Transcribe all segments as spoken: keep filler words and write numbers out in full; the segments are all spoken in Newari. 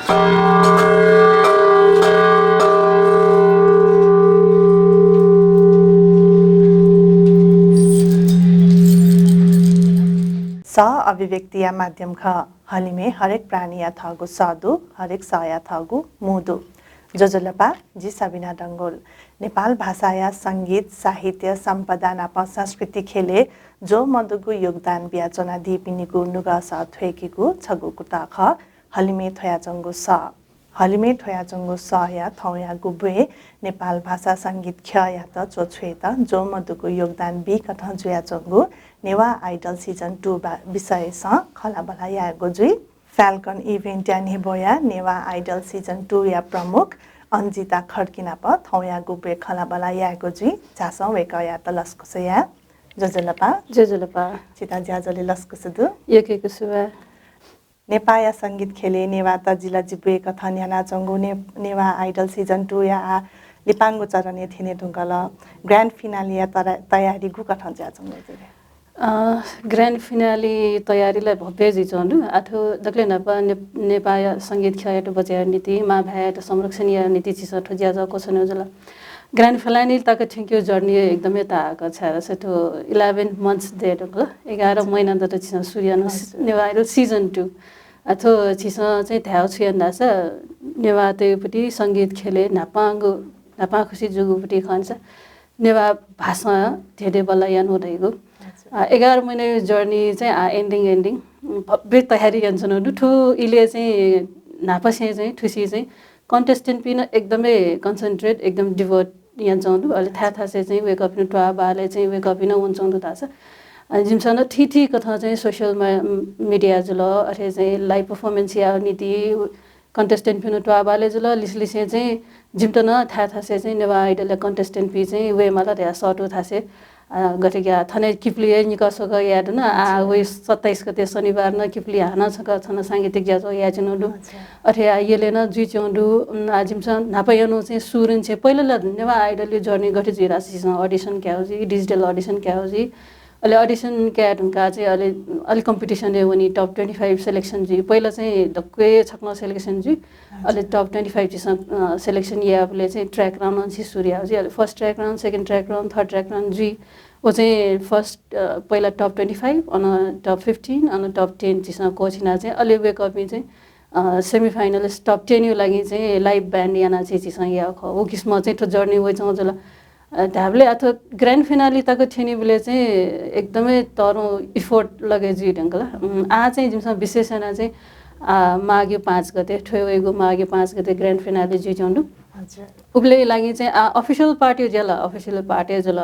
सः अभिव्यक्तिया माध्यम खः। हलिमय् हरेक प्राणीया थःगु सः दु, हरेक सःया थःगु मू दु। ज्वजलपा, जि सबिना डंगोल। नेपाल भाषाया संगीत, साहित्य, सम्पदा नाप संस्कृति ख्यलय् ज्वः मदुगु योगदान बियाच्वनादीपिनिगु नुगः सः थ्वय्केगु छगू कुतः खः, हलिमय् थ्वयाच्वंगु सः। हलिमय् थ्वयाच्वंगु सःया थौंयागु ब्वय् नेपाल भाषा संगीत ख्यःयात च्वछुयेत ज्वः मदुगु योगदान बीकथं जुयाच्वंगु नेवाः Idol season two बा-, विषयसं खँल्हाबल्हा यायेगु जुइ। Falcon Event या न्ह्यब्वया नेवाः Idol season two या प्रमुख अन्जिता खड्गी नाप थौंयागु ब्वय् खँल्हाबल्हा यायेगु जुइ। झासँ वय्कःयात लसकुस याये। ज्वजलपा। ज्वजलपा। छितः ज्याझ्वलय् लसकुस दु। यक्व यक्व सुभाय्। नेपाःया संगीत ख्यलय् नेवाःत जिलाजि ब्वय्कथं न्ह्यानाच्वंगु ने-, नेवाः Idol season two या आः लिपांगु चरणय् थ्यने धुंकल। Grand finale या तरा-, तयारी गुकथं जुयाच्वंगु जुइ? अ, grand finale तयारी ला भव्य जुइच्वंगु दु। आः थ्व दकलय् न्हापां ने-, नेपाःया संगीत ख्यःयात बचय् यायेगु निंतिं, मां भाय्‌यात संरक्षण यायेगु निंतिं झीसं थ्व ज्याझ्वः क्वछुनागु जुल। Grand finale तक थ्यंकेगु journey एकदम ताहाकः, छाय्‌धाःसा थ्व eleven months दये धुंकल। एघार महिना दत झीसं सुरु यानागु नेवाः Idol season two। अ, थ्व झीसं चाहिँ धायेगु छु याना धाःसा नेवाःतय्‌गु पति संगीत ख्यलय् न्हापांगु, न्हापां खुसि जूगु पति खःसा नेवाः भाषां धेंधेंबल्लाः यानागु धइगु। अ, एघार महिनाया journey चाहिँ आः ending, ending, उम्, भव्य तयारी यानाच्वनागु दु। थ्व इलय् चाहिँ न्हापांनिसें चाहिँ थुसी चाहिँ contestant पिं नं एकदमै concentrate, एकदम devote यानाच्वंगु दु। अले थाय् थासय् चाहिँ वय्कःपिं त्वाःबालय् चाहिँ वय्कःपिं नं वनाच्वंगु दु धाःसा, अ, जिमिसं नं थीथी कथं चाहिँ social म-, media जुल, अथे चाहिँ live performance यायेगु निंतिं contestant पिं त्वाःबालय् जुल। लिसे लिसें चाहिँ जिमित नं थाय् थासय् चाहिँ नेवाः Idol या contestant पिं चाहिँ वयेमाल धयाः सःतूगु थासय् अ, गथे कि आः थन किपुली हे निकः स्वकः याये धुन। आः वइ सत्ताइस गते शनिबार नं किपुली हानं छकः थन सांगीतिक ज्याझ्वः यायेत्यनागु दु। अथे आः यलय् नं जुइत्यनागु दु। उम्, आः जिमिसं न्हापा यानागु चाहिँ सुरुनिसें पहिला ला नेवाः Idol या journey गथे जुइ धाःसा झीसं audition कायेगु जुइ, digital audition कायेगु जुइ। अले audition काये धुंकाः चाहिँ अले, अले competition य् वनी, top twenty five selection जुइ। पहिला चाहिँ दक्वय् छकलं selection जुइ। अले top twenty five झीसं, अ, selection यायेबलय् चाहिँ track round नं झी सुरु यायेगु जुइ। अले first track round, second track round, third track round जुइ। व चाहिँ first, अ, पहिला top twenty five, अन top fifteen, अन top ten झीसं क्वःछिना चाहिँ अले वय्कःपिं चाहिँ, अ, semi finalist top ten या लागि चाहिँ live band याना चाहिँ झीसं याःगु खः। व किसिमं चाहिँ थ्व journey वइच्वंगु जुल। अ, धायेबलय् आः थ्व grand finale तक थ्यनीबलय् चाहिँ एकदमै तःधंगु effort लगे जुइ धुंकल। उम्, आः चाहिँ जिमिसं विशेष यानाः चाहिँ, अ, माघ पाँच गते, थ्व वइगु माघ पाँच गते grand finale जुइत्यनागु दु। उबलय् लागि चाहिँ आः official part या ज्या ला official part या जुल।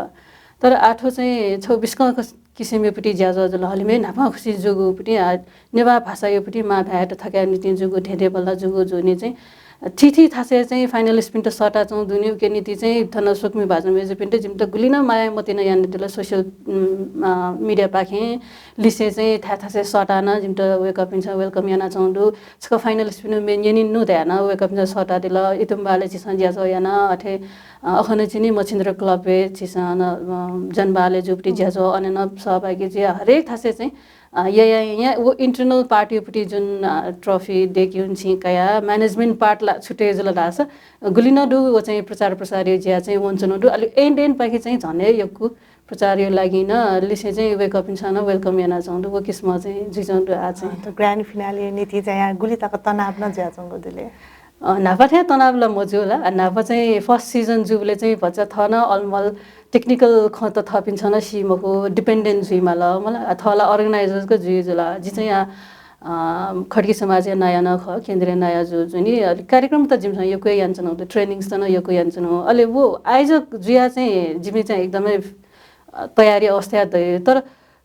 तर आः थ्व चाहिँ छगू बिस्कं कस-, किसिमया पति ज्याझ्वः जुल। हलिमय् न्हापां खुसि जूगु पति, आः, नेवाः भाषाया पति मां भाय्‌यात थकायेगु निंतिं जूगु, धेंधेंबल्लाः जूगु जुनिं चाहिँ थीथी थासय् चाहिँ finalist पिन्त सःताच्वंगु दुनि। उकिया निंतिं चाहिँ थन स्वकुमि भाजु मय्‌जुपिन्त जिमित गुलि नं माया मतिना यानादिल। Social, उम्, अ, media पाखें लिसें चाहिँ थाय् थासय् सःताः नं जिमित वय्‌कःपिन्सं welcome यानाच्वंगु दु। छकः finalist पिनिगु म्ये न्यनी नु धयाः नं वय्‌कःपिन्सं सःतादिल। इतुम्बालय् झीसं ज्याझ्वः याना, अथे, अ, अखनचिनि मच्छिन्द्र club य् झीसं अन, अ, जनबहालय् जूगु पति ज्याझ्वः, अन नं सहभागी जुया हरेक थासय् चाहिँ, अ, या, या, या, व internal part या पति जुन, अ, trophy दय्‌केगु निंतिं कयाः management part ला छुट्टै जुल धाःसा गुलि नं दु, व चाहिँ प्रचार प्रसारया ज्या चाहिँ वनाच्वनागु दु। अले end end पाखे चाहिँ झन हे यक्व प्रचारया लागि नं लिसें चाहिँ वय्‌कःपिन्सं नं welcome यानाच्वंगु दु। व किसिमं चाहिँ जुइच्वंगु दु आः चाहिँ। अ, त grand finale निंतिं चाहिँ आः गुलि तक तनाव नं जुयाच्वंगु दु ले? अ, न्हापा थें तनाव ला मजू ला। अ, न्हापा चाहिँ first season जूबलय् चाहिँ भचा थः नं अलमल technical खँ त थःपिन्सं नं सी मखु, dependent जुइमाल मला। अ, थः ला organizer जक जुइ जुल। जि चाहिँ आ, अ, खड्गी समाजया नायः नं खः, केन्द्रीय नायः जु-, जुनि। अले कार्यक्रम त जिमिसं यक्व यानाच्वनागु दु, trainings त नं यक्व यानाच्वनागु। अले व आयोजक जुया चाहिँ जिमि चाहिँ एकदमै, अ, तयारी अवस्थाय् दु। तर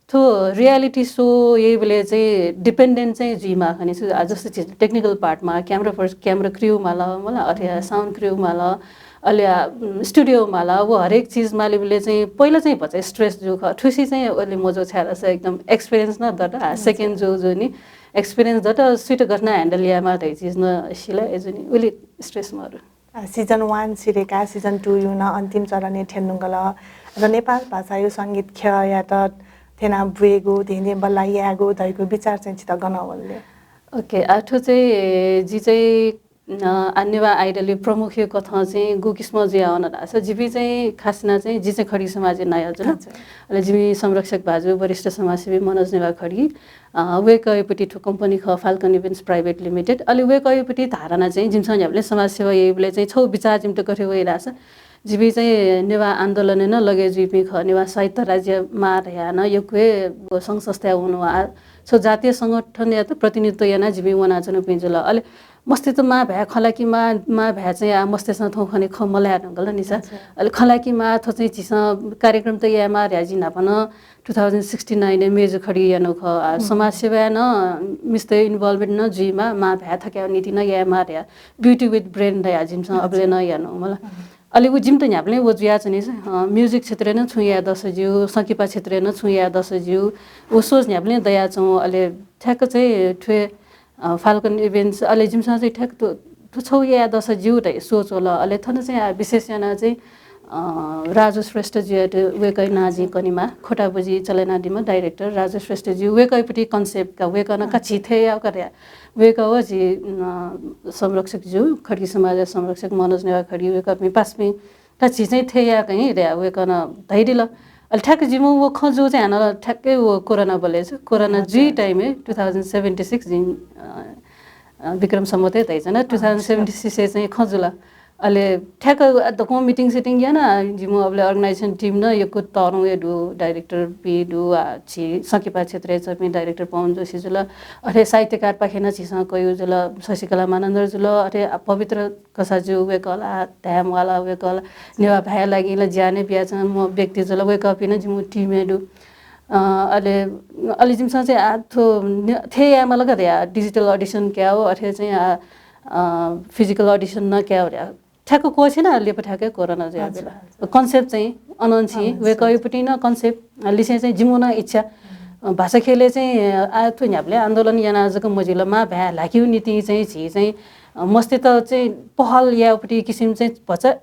थ्व reality show याइबलय् चाहिँ dependent चाहिँ जुइमाः खनि। छु, आ, जस्तै झी technical part मा, camera पर्स-, camera crew माल, मला, अथे sound crew माल, अले, आ, उम्, studio माल, व हरेक चिज मालीबलय् चाहिँ पहिला चाहिँ भचा stress जू खः। थुसी चाहिँ अले मजू छाय्‌धाःसा एकदम experience नं दत, आ, second जू जुनि experience दत, सुइत गथे याना handle यायेमाः धइ चिज नं सिल, अय्‌जूनि उलि stress मरु। अ, season one सिधय्‌काः season two या नं अन्तिम चरणय् थ्यने धुंकल। र नेपाल भाषाया संगीत ख्यःयात थ्यना ब्वयेगु, धेंधेंबल्लाः यायेगु धइगु विचार चाहिँ छित गनं वल ले? OK, आ थ्व चाहिँ जि चाहिँ अ, आ नेवाः आइडलया प्रमुखया कथं चाहिँ गु किसिमं जुयावन धाःसा जिपिं चाहिँ खास याना चाहिँ जि चाहिँ खड्गी समाजया नायः जुल। अले जिमि संरक्षक भाजु वरिष्ठ समाजसेवी मनोज नेवाः खड्गी, अ, वय्कःयापट्टि थ्व कम्पनी खः Falcon Events Private Limited। अले वय्कःयापट्टि धाःथें चाहिँ जिमिसं न्ह्याबलें समाजसेवा याइबलय् चाहिँ छगू बिचाः जिमित गथे वइ धाःसा जिपिं चाहिँ नेवाः आन्दोलनय् नं लगे जुइपिं खः, नेवाः साहित्य राज्य माः धयाः नं यक्व हे व संघ संस्थाय् वनु आ छगू जातीय संगठनयात प्रतिनिधित्व यानाः जिपिं वनाच्वनापिं जुल। अले मस्तय्त माः भाय् खँ ल्हाकेमाः, माः भाय् चाहिँ आ मस्तय्सं थौं खने खँ मल्हाये धुंकल नि सा। अले खँ ल्हाकेमाः थ्व चाहिँ झीसं कार्यक्रम त यायेमाः धयाः जिं न्हापा नं two thousand sixty nine य् मेजु खड्गी यानु खः। आ, समाजसेवाय् नं मिस्तय् involvement नं जुइमाः, माः भाय् थकायेगु निंतिं नं यायेमाः धयाः Beauty with Brain धयाः जिमिसं अबलय् नं यानु मला। अले व जिमित न्ह्याबलें व जुयाच्वनी, अ, music क्षेत्रय् नं छुं याये दस ज्यू, संकिपा क्षेत्रय् नं छुं याये दस ज्यू, व सोच न्ह्याबलें दयाच्वं। अले ठ्याक्क चाहिँ थ्व, अ, Falcon Events, अले जिमिसं चाहिँ ठ्याक्क थ्व, थ्व छगू याये दस ज्यू धइ सोच वल। अले थन चाहिँ आ विशेष यानाः चाहिँ, अ, राजु श्रेष्ठजुयात वय्कःया नां जिं कनेमाः, खोटाबुजी चले यानादीम्ह director राजु श्रेष्ठजु वय्कःयापट्टि concept का, वय्कलं का झी थथे यायेगु का धयाः वय्कः व झी, अ, संरक्षकजु, खड्गी समाजया संरक्षक मनोज नेवाः खड्गी वय्कःपिं पासापिं का झी चाहिँ थथे यायेगु का धयाः वय्कलं धयादिल। अले ठ्याक्क जिमिगु व खँ जूगु चाहिँ हानं ठ्याक्कै व कोरोना बलय् जू। कोरोना जुइ time य् two thousand seventy six जिं, अ, अ, विक्रम सम्वतय् धइच्वना, two thousand seventy six य् चाहिँ खँ जुल। अले ठ्याक्क दक्वं meeting सेटिङ याना, जिमिगु अबलय् organization team नं यक्व तःधंगु हे दु, director पि दु, आ, झी संकिपा क्षेत्रय् च्वंपिं director पवन जोशी जुल, अथे साहित्यकारपाखें नं झीसं कयागु जुल, शशिकला मानन्धर जुल, अथे आ, पवित्र कसाःजु वय्कः ला, धायेमाल वय्कः ला, नेवाः भाय्या लागिं ला ज्या नं बियाच्वंम्ह व्यक्ति जुल, वय्कःपिं नं जिमिगु team हे दु। अ, अले, अले जिमिसं चाहिँ आ, थ्व ने-, थथे यायेमाल का धयाः digital audition कायेगु, अथे चाहिँ आ, अ, physical audition नं कायेगु धयाः ठ्याक्क क्वःछिना लिपा ठ्याक्कै कोरोना जुया बिल। Concept चाहिँ अनंछि वय्कःयापट्टि नं concept, अ, लिसें चाहिँ जिमिगु नं इच्छा। अ, भाषा ख्यलय् चाहिँ, अ, आ, थ्व न्ह्याबलें आन्दोलन यानाः जक मजिल, मां भाय् ल्हाकेगु निंतिं चाहिँ झी चाहिँ, अ, मस्तय्त चाहिँ पहल यायेगुपट्टि किसिम चाहिँ भचा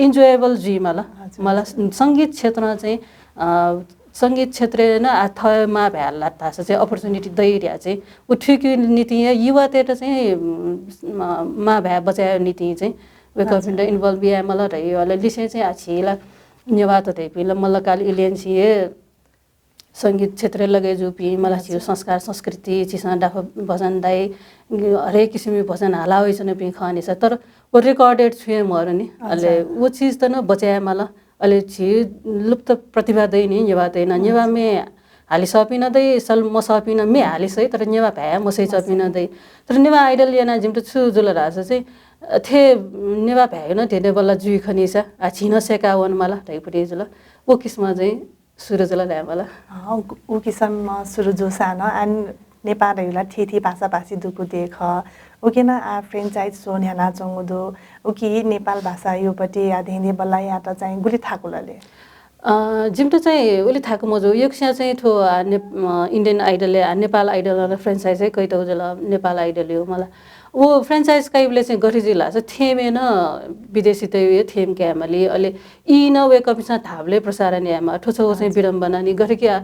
enjoyable जुइमाल। मला संगीत क्षेत्रं चाहिँ, अ, संगीत क्षेत्रय् नं आ थः मां भाय् ल्हात धाःसा चाहिँ opportunity दइ धयाः चाहिँ उ थुइकेगु निंतिं हे युवातय्त चाहिँ, उम्, मां भाय् बचय् यायेगु निंतिं चाहिँ वय्कःपिन्त involve यायेमाल धइ। अले लिसें चाहिँ आ झी ला नेवाःत धइपिं ला मल्लकाल इलय् निसें हे संगीत क्षेत्रय् लगे जूपिं, मला झीगु संस्कार संस्कृति, झीसं डाफा भजन दाइ, हरेक किसिमया भजन हाला वइच्वनापिं खः नि सा, तर व recorded छुं हे मरु नि। अले व चिजत नं बचय् यायेमाल। अले झी लुप्त प्रतिभा दइ नि नेवाःतय् नं। नेवाः म्ये हालिसःपिं नं दइ, सल मसःपिं नं म्ये हालिसः, तर नेवाः भाय् मसइच्वंपिं नं दइ। तर नेवाः Idol यानाः जिमित छु जुल धाःसा चाहिँ, अ, थथे नेवाः भाय् नं धेंधेंबल्लाः जुइ खनी सा, आ, झी नं सय्का वनेमाल धइगुपट्टि जुल। व किसिमं चाहिँ सुरु जुल धायेमाल। अँ, उ, उ किसिमं सुरु जूसां नं आ नेपाः धइगु ला थीथी भाषाभाषी दुगु देय् खः। उकी नं आ franchise show न्ह्यानाच्वंगु दु। उकी नेपाल भाषायापट्टि आ धेंधेंबल्लाःयात चाहिँ गुलि थाकु लले? अ, जिमित चाहिँ उलि थाकु मजू। यक्वस्यां चाहिँ थ्व आ ने-, अ, Indian Idol-य् आ नेपाल Idol नं franchise हे कयातःगु जुल, नेपाल Idol-या मला। व franchise कइबलय् चाहिँ गथे जुइ धाःसा theme-य् नं विदेशीतय् theme कायेमाली, अले ई नं वय्कःपिन्सं धाःबलय् प्रसारण यायेमाः। थ्व छगू चाहिँ विडम्बना नि। गथे कि, अ,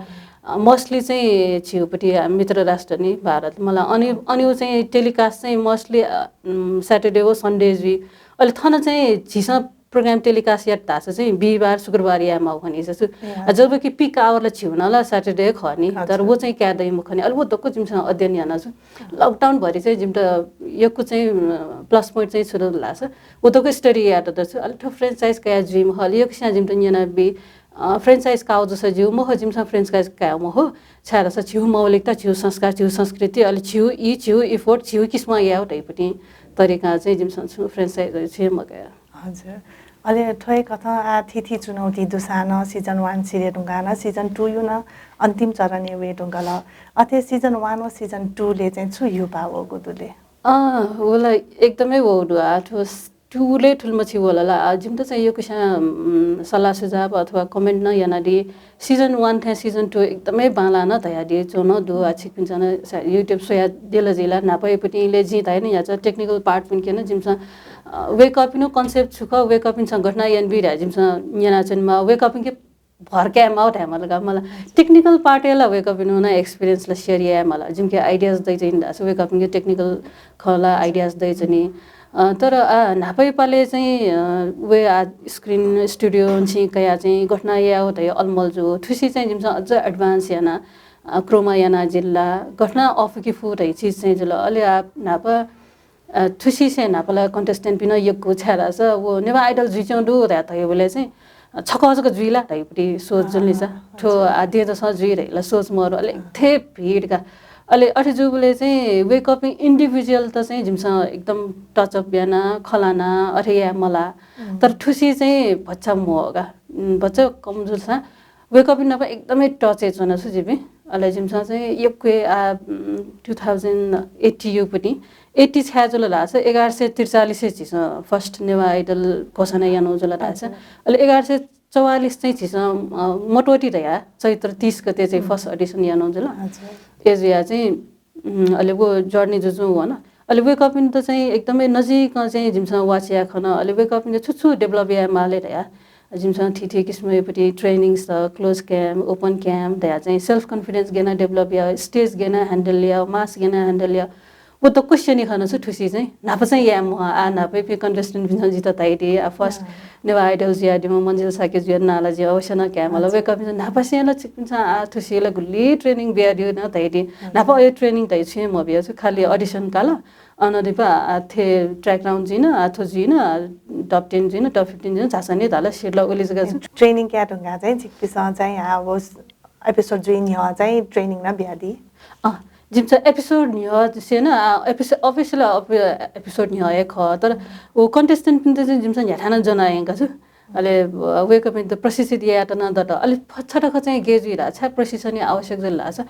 mostly चाहिँ झीगुपट्टि, अ, मित्र राष्ट्र नि भारत मला। अनि, अनिगु चाहिँ telecast चाहिँ mostly, अ, उम्, Saturday व Sunday जुइ। अले थन चाहिँ झीसं program telecast यात धाःसा चाहिँ बिहिबार, शुक्रबार यायेमाःगु खनी जसो। अ, जबकि peak hour ला झीगु नं ला Saturday खः नि, तर व चाहिँ काये दइ मखु नि। अले व दक्व जिमिसं अध्ययन याना छु। Lockdown भरि चाहिँ जिमित यक्व चाहिँ, अ, plus point चाहिँ छु दु धाःसा व दक्व study यात दु छु। अले थ्व franchise कयाः जुइ मखु। अले यक्वस्यां जिमित न्यनाबी, अ, franchise काउ जूसा ज्यू मखु, जिमिसं franchise कायेगु मखु। छाय् धाःसा झीगु मौलिकता, झीगु संस्कार, झीगु संस्कृति, अले झीगु ई, झीगु effort, झीगु किसिमं यायेगु धइगुपट्टि तरिकां चाहिँ जिमिसं छु franchise छु हे मकया। हजुर। अले थ्व हे कथं आ थीथी चुनौती दुसां नं season one सिधये धुंकाः नं season two-या नं अन्तिम चरणय् वये धुंकल। अथे season one व season two-लय् चाहिँ छु ह्यूपाः वःगु दु ले? अँ, व ला एकदमै वःगु दु। आ, थ्व स-, two-लय् थुलिमछि वल ला। आ, जिमित चाहिँ यक्वस्यां, उम्, सल्लाह सुझाव अथवा comment नं यानादी। Season one थें season two एकदमै बांलाः नं धयादी च्वंगु दु। आ, छिकपिन्सं नं सा-, YouTube स्वयादिल जुइ ला, न्हापायापट्टि इलय् जिं धाये नं याचा technical part पिन्के नं जिमिसं, अ, वय्कःपिनिगु concept छु खः, वय्कःपिन्सं गथे यानाबी धयाः जिमिसं न्यनाच्वनेमाः। वय्कःपिन्के भर काये माउ धाये माल का मला। Technical part-य् ला वय्‌कःपिनिगु नं experience ला share याये माल। जिमिके ideas दइ चाहिँ धाःसा वय्‌कःपिनिके technical खँ ला ideas दइ चाहिँ नि। अ, तर, अ, न्हापाया पालय् चाहिँ, अ, वय्, आ, screen studio छिं कयाः चाहिँ गथे यायेगु धइ अलमल जू। थुसी चाहिँ जिमिसं अझ advance याना, अ, chroma याना जिल्ला। गथे अःपुके फु धइ चिज चाहिँ जुल। अले, आ, न्हापा अ, थुसिसे न्हापा ला contestant-पिं नं यक्व छाय् धाःसा व नेवाः Idol जुइच्वं दु धया धइबलय् चाहिँ, अ, छकः जक जुइ ला धइपट्टि सोच जुल नि सा। थ्व आ दें जसं जुइ धइ ला सोच मरु। अले थें भिड का। अले अथे जूबलय् चाहिँ वय्‌कःपिं individual त चाहिँ जिमिसं एकदम touch up याना, खँ ल्हाना, अथे याये मला। तर थुसी चाहिँ भचा म्वाः का। उम्, भचा कम जुल सा। वय्‌कःपिं नाप एकदमै touch-य् च्वना छु जिपिं। अले जिमिसं चाहिँ यक्व, आ, उम्, two thousand eighty यु पट्टि, eighty छाय् जुल धाःसा एघार सय त्रिचालिस झीसं first नेवाः Idol घोषणा यानु जुल धाःसा। अले एघार सय चौवालिस चाहिँ झीसं, अ, मतवती धया चैत्र तीस गते चाहिँ first audition यानु जुल। हजुर। ए जुया चाहिँ उम्, अले व journey जुजुं वन। अले वय्‌कःपिन्त चाहिँ एकदमै नजिकं चाहिँ जिमिसं watch याये खन। अले वय्‌कःपिन्त छु छु develop याये माले धया जिमिसं थीथी किसिमय्‌पट्टि training स, close cam, open cam धया चाहिँ self confidence गय् याना develop या, stage गय् याना handle या, mask गय् याना handle या। व त question खन छु थुसी चाहिँ न्हापा चाहिँ याये म्वाः। आ न्हापायापिं contestant-पिन्सं जितः धयादी, आ first नेवाः Idol जुयादीम्ह मन्जिल शाक्य जुया नाला जिं अवश्य नं काये माल। वय्‌कःपिन्सं न्हापासे ला छिकपिन्सं आ थुसी ला गुलि training बियादिउ नं धयादी। न्हापा अय् training धइ छुं मबिया छु, खालि audition काल। अन दिपा आ थे track round जुइन, आ थ्व जुइन, आ top ten Juin, top fifteen Juin, झासँ नि धाल, seat ला उलि जक छु। Training काये धुंकाः चाहिँ छिकपिन्सं चाहिँ आ व episode जुइ न्ह्यः चाहिँ training नं बियादी। अँ, जिमिसं episode न्ह्यः से न, आ, episode, obviously, अप-, episode न्ह्यः हे खः, तर व contestant-पिन्त चाहिँ जिमिसं न्ह्याथाय् नं ज्वना यंका छु। अले, अ, वय्‌कःपिन्त प्रशिक्षित यायेत नं दत। अले फ-, छतख चाहिँ गय् जुइ धाःसा, छाय् प्रशिक्षणया आवश्यक जुल धाःसा,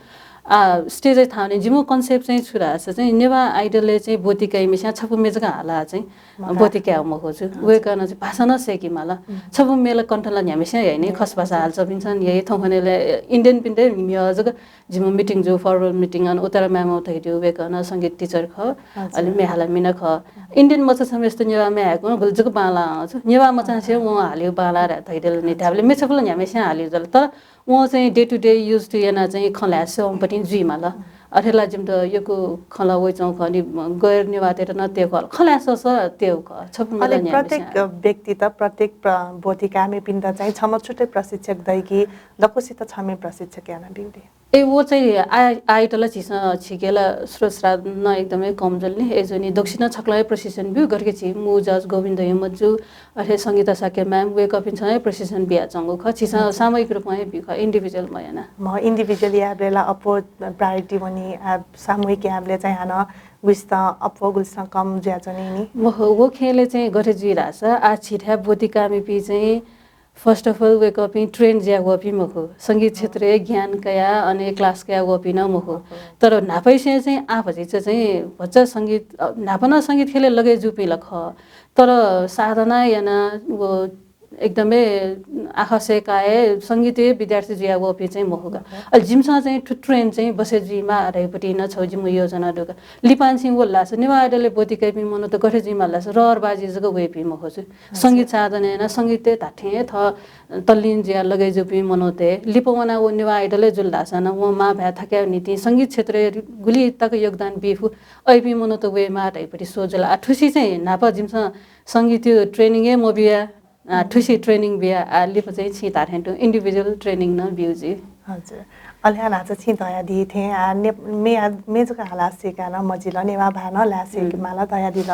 आ, stage-य् थाहां वने जिमिगु concept चाहिँ छु धाःसा चाहिँ नेवाः Idol-य् चाहिँ ब्वति काइम्हस्यां छपु म्ये जक हाला चाहिँ ब्वति काये मखु छु। वय्‌कलं चाहिँ भाषा नं सय्‌के माल। छपु म्ये ला कण्ठ ला न्ह्याम्हस्यां याइ नि, खस भाषा हालाच्वंपिन्सं याइ, थौंकन्हय् ला Indian-पिन्त म्ये जक जिमिगु meeting जू, formal meeting, अन उत्तरा म्यामं धयादिउ, वय्‌कः नं संगीत teacher खः, अले म्ये हालामि नं खः। Indian मचा छम्हय्‌सित नेवाः म्ये हायेकं गुलि जक बांलाः छु। नेवाः मचांसे वं हालिउ बांलाः धयादिल नि, धायेबलय् म्ये छपु ला न्ह्याम्हस्यां हालिउ जुल। तर वं चाहिँ day to day use to याना चाहिँ खँ ल्हाये स्वंपट्टि जुइ माल। अथे ला जिमित यक्व खँ ला वइच्वं खः नि, गैर नेवाःतय्‌त नं तयेगु खः, खँ ल्हाये स्वः स्वः तयेगु खः। छपु म्ये ला न्ह्याम्हस्यां। प्रत्येक व्यक्तित, प्रत्येक प्र-, ब्वति काइम्हपिन्त चाहिँ छम्ह छुट्टै प्रशिक्षक दइकी, दक्वसित छम्ह प्रशिक्षक याना बिउ दे। ए, व चाहिँ आ-, आइत ला झीसं छिके ला स्रोत स्राव नं एकदमै कम जुल नि। ए जुनि दक्वसिनं छकलं हे प्रशिक्षण ब्यू, गथे कि झी मू judge गोविन्द हिमत जु, अथे संगीता शाक्य ma'am, वय्‌कःपिन्सं हे प्रशिक्षण बियाच्वंगु खः। झीसं सामूहिक रूपं हे ब्यू खः, individual मयाना। म individual यायेबलय् ला अप्वः priority वनी, आ, सामूहिक यायेबलय् चाहिँ हानं गुलिसितं अप्वः गुलिसितं कम जुयाच्वनी नि। मखु, व खँय् ला चाहिँ गथे जुइ धाःसा, आ, झीथाय् ब्वति काइम्हपिं चाहिँ first of all, वय्‌कःपिं train जुया वःपिं मखु। संगीत क्षेत्रय् ज्ञान कयाः अन class कयाः वःपिं नं मखु। तर न्हापांनिसें चाहिँ आः भतिचा चाहिँ भचा संगीत, अ, न्हापा नं संगीत ख्यलय् लगय् जूपिं ला खः। तर साधना यानाः व एकदमै आखः सय्‌काः हे संगीतय् विद्यार्थी जुया वःपिं चाहिँ मखु का। अले जिमिसं चाहिँ थ्व train चाहिँ बसे जुइमाः धइपट्टि नं छगू जिमिगु योजना दु का। लिपांनिसें वल धाःसा नेवाः Idol-य् ब्वति काइपिं मनूत गथे जुइमाः धाःसा रहरबाजी जक वइपिं मखु छु। संगीत साधना यानाः संगीतय् धात्थें हे थः तल्लीन जुयाः लगय् जूपिं मनूतय् लिपा वनाः व नेवाः Idol-य् जुल धाःसा नं वं मां भाय् थकायेगु निंतिं संगीत क्षेत्रय् गुलि तक योगदान बी फु, अइपिं मनूत वयेमाः धइपट्टि सोच जुल। आ, थुसी चाहिँ न्हापा जिमिसं संगीतया training हे मबिया, आ, थुसी training बिया, आ, लिपा चाहिँ छिं धात्थें तुं individual training नं ब्यू जुइ। हजुर। अले हानं छिं धयादी थें, आ, ने-, म्ये, आ, म्ये जक हालाः सय्‌काः नं मजिल, नेवाः भाय् नं ल्हाये सय्‌के माल धयादिल।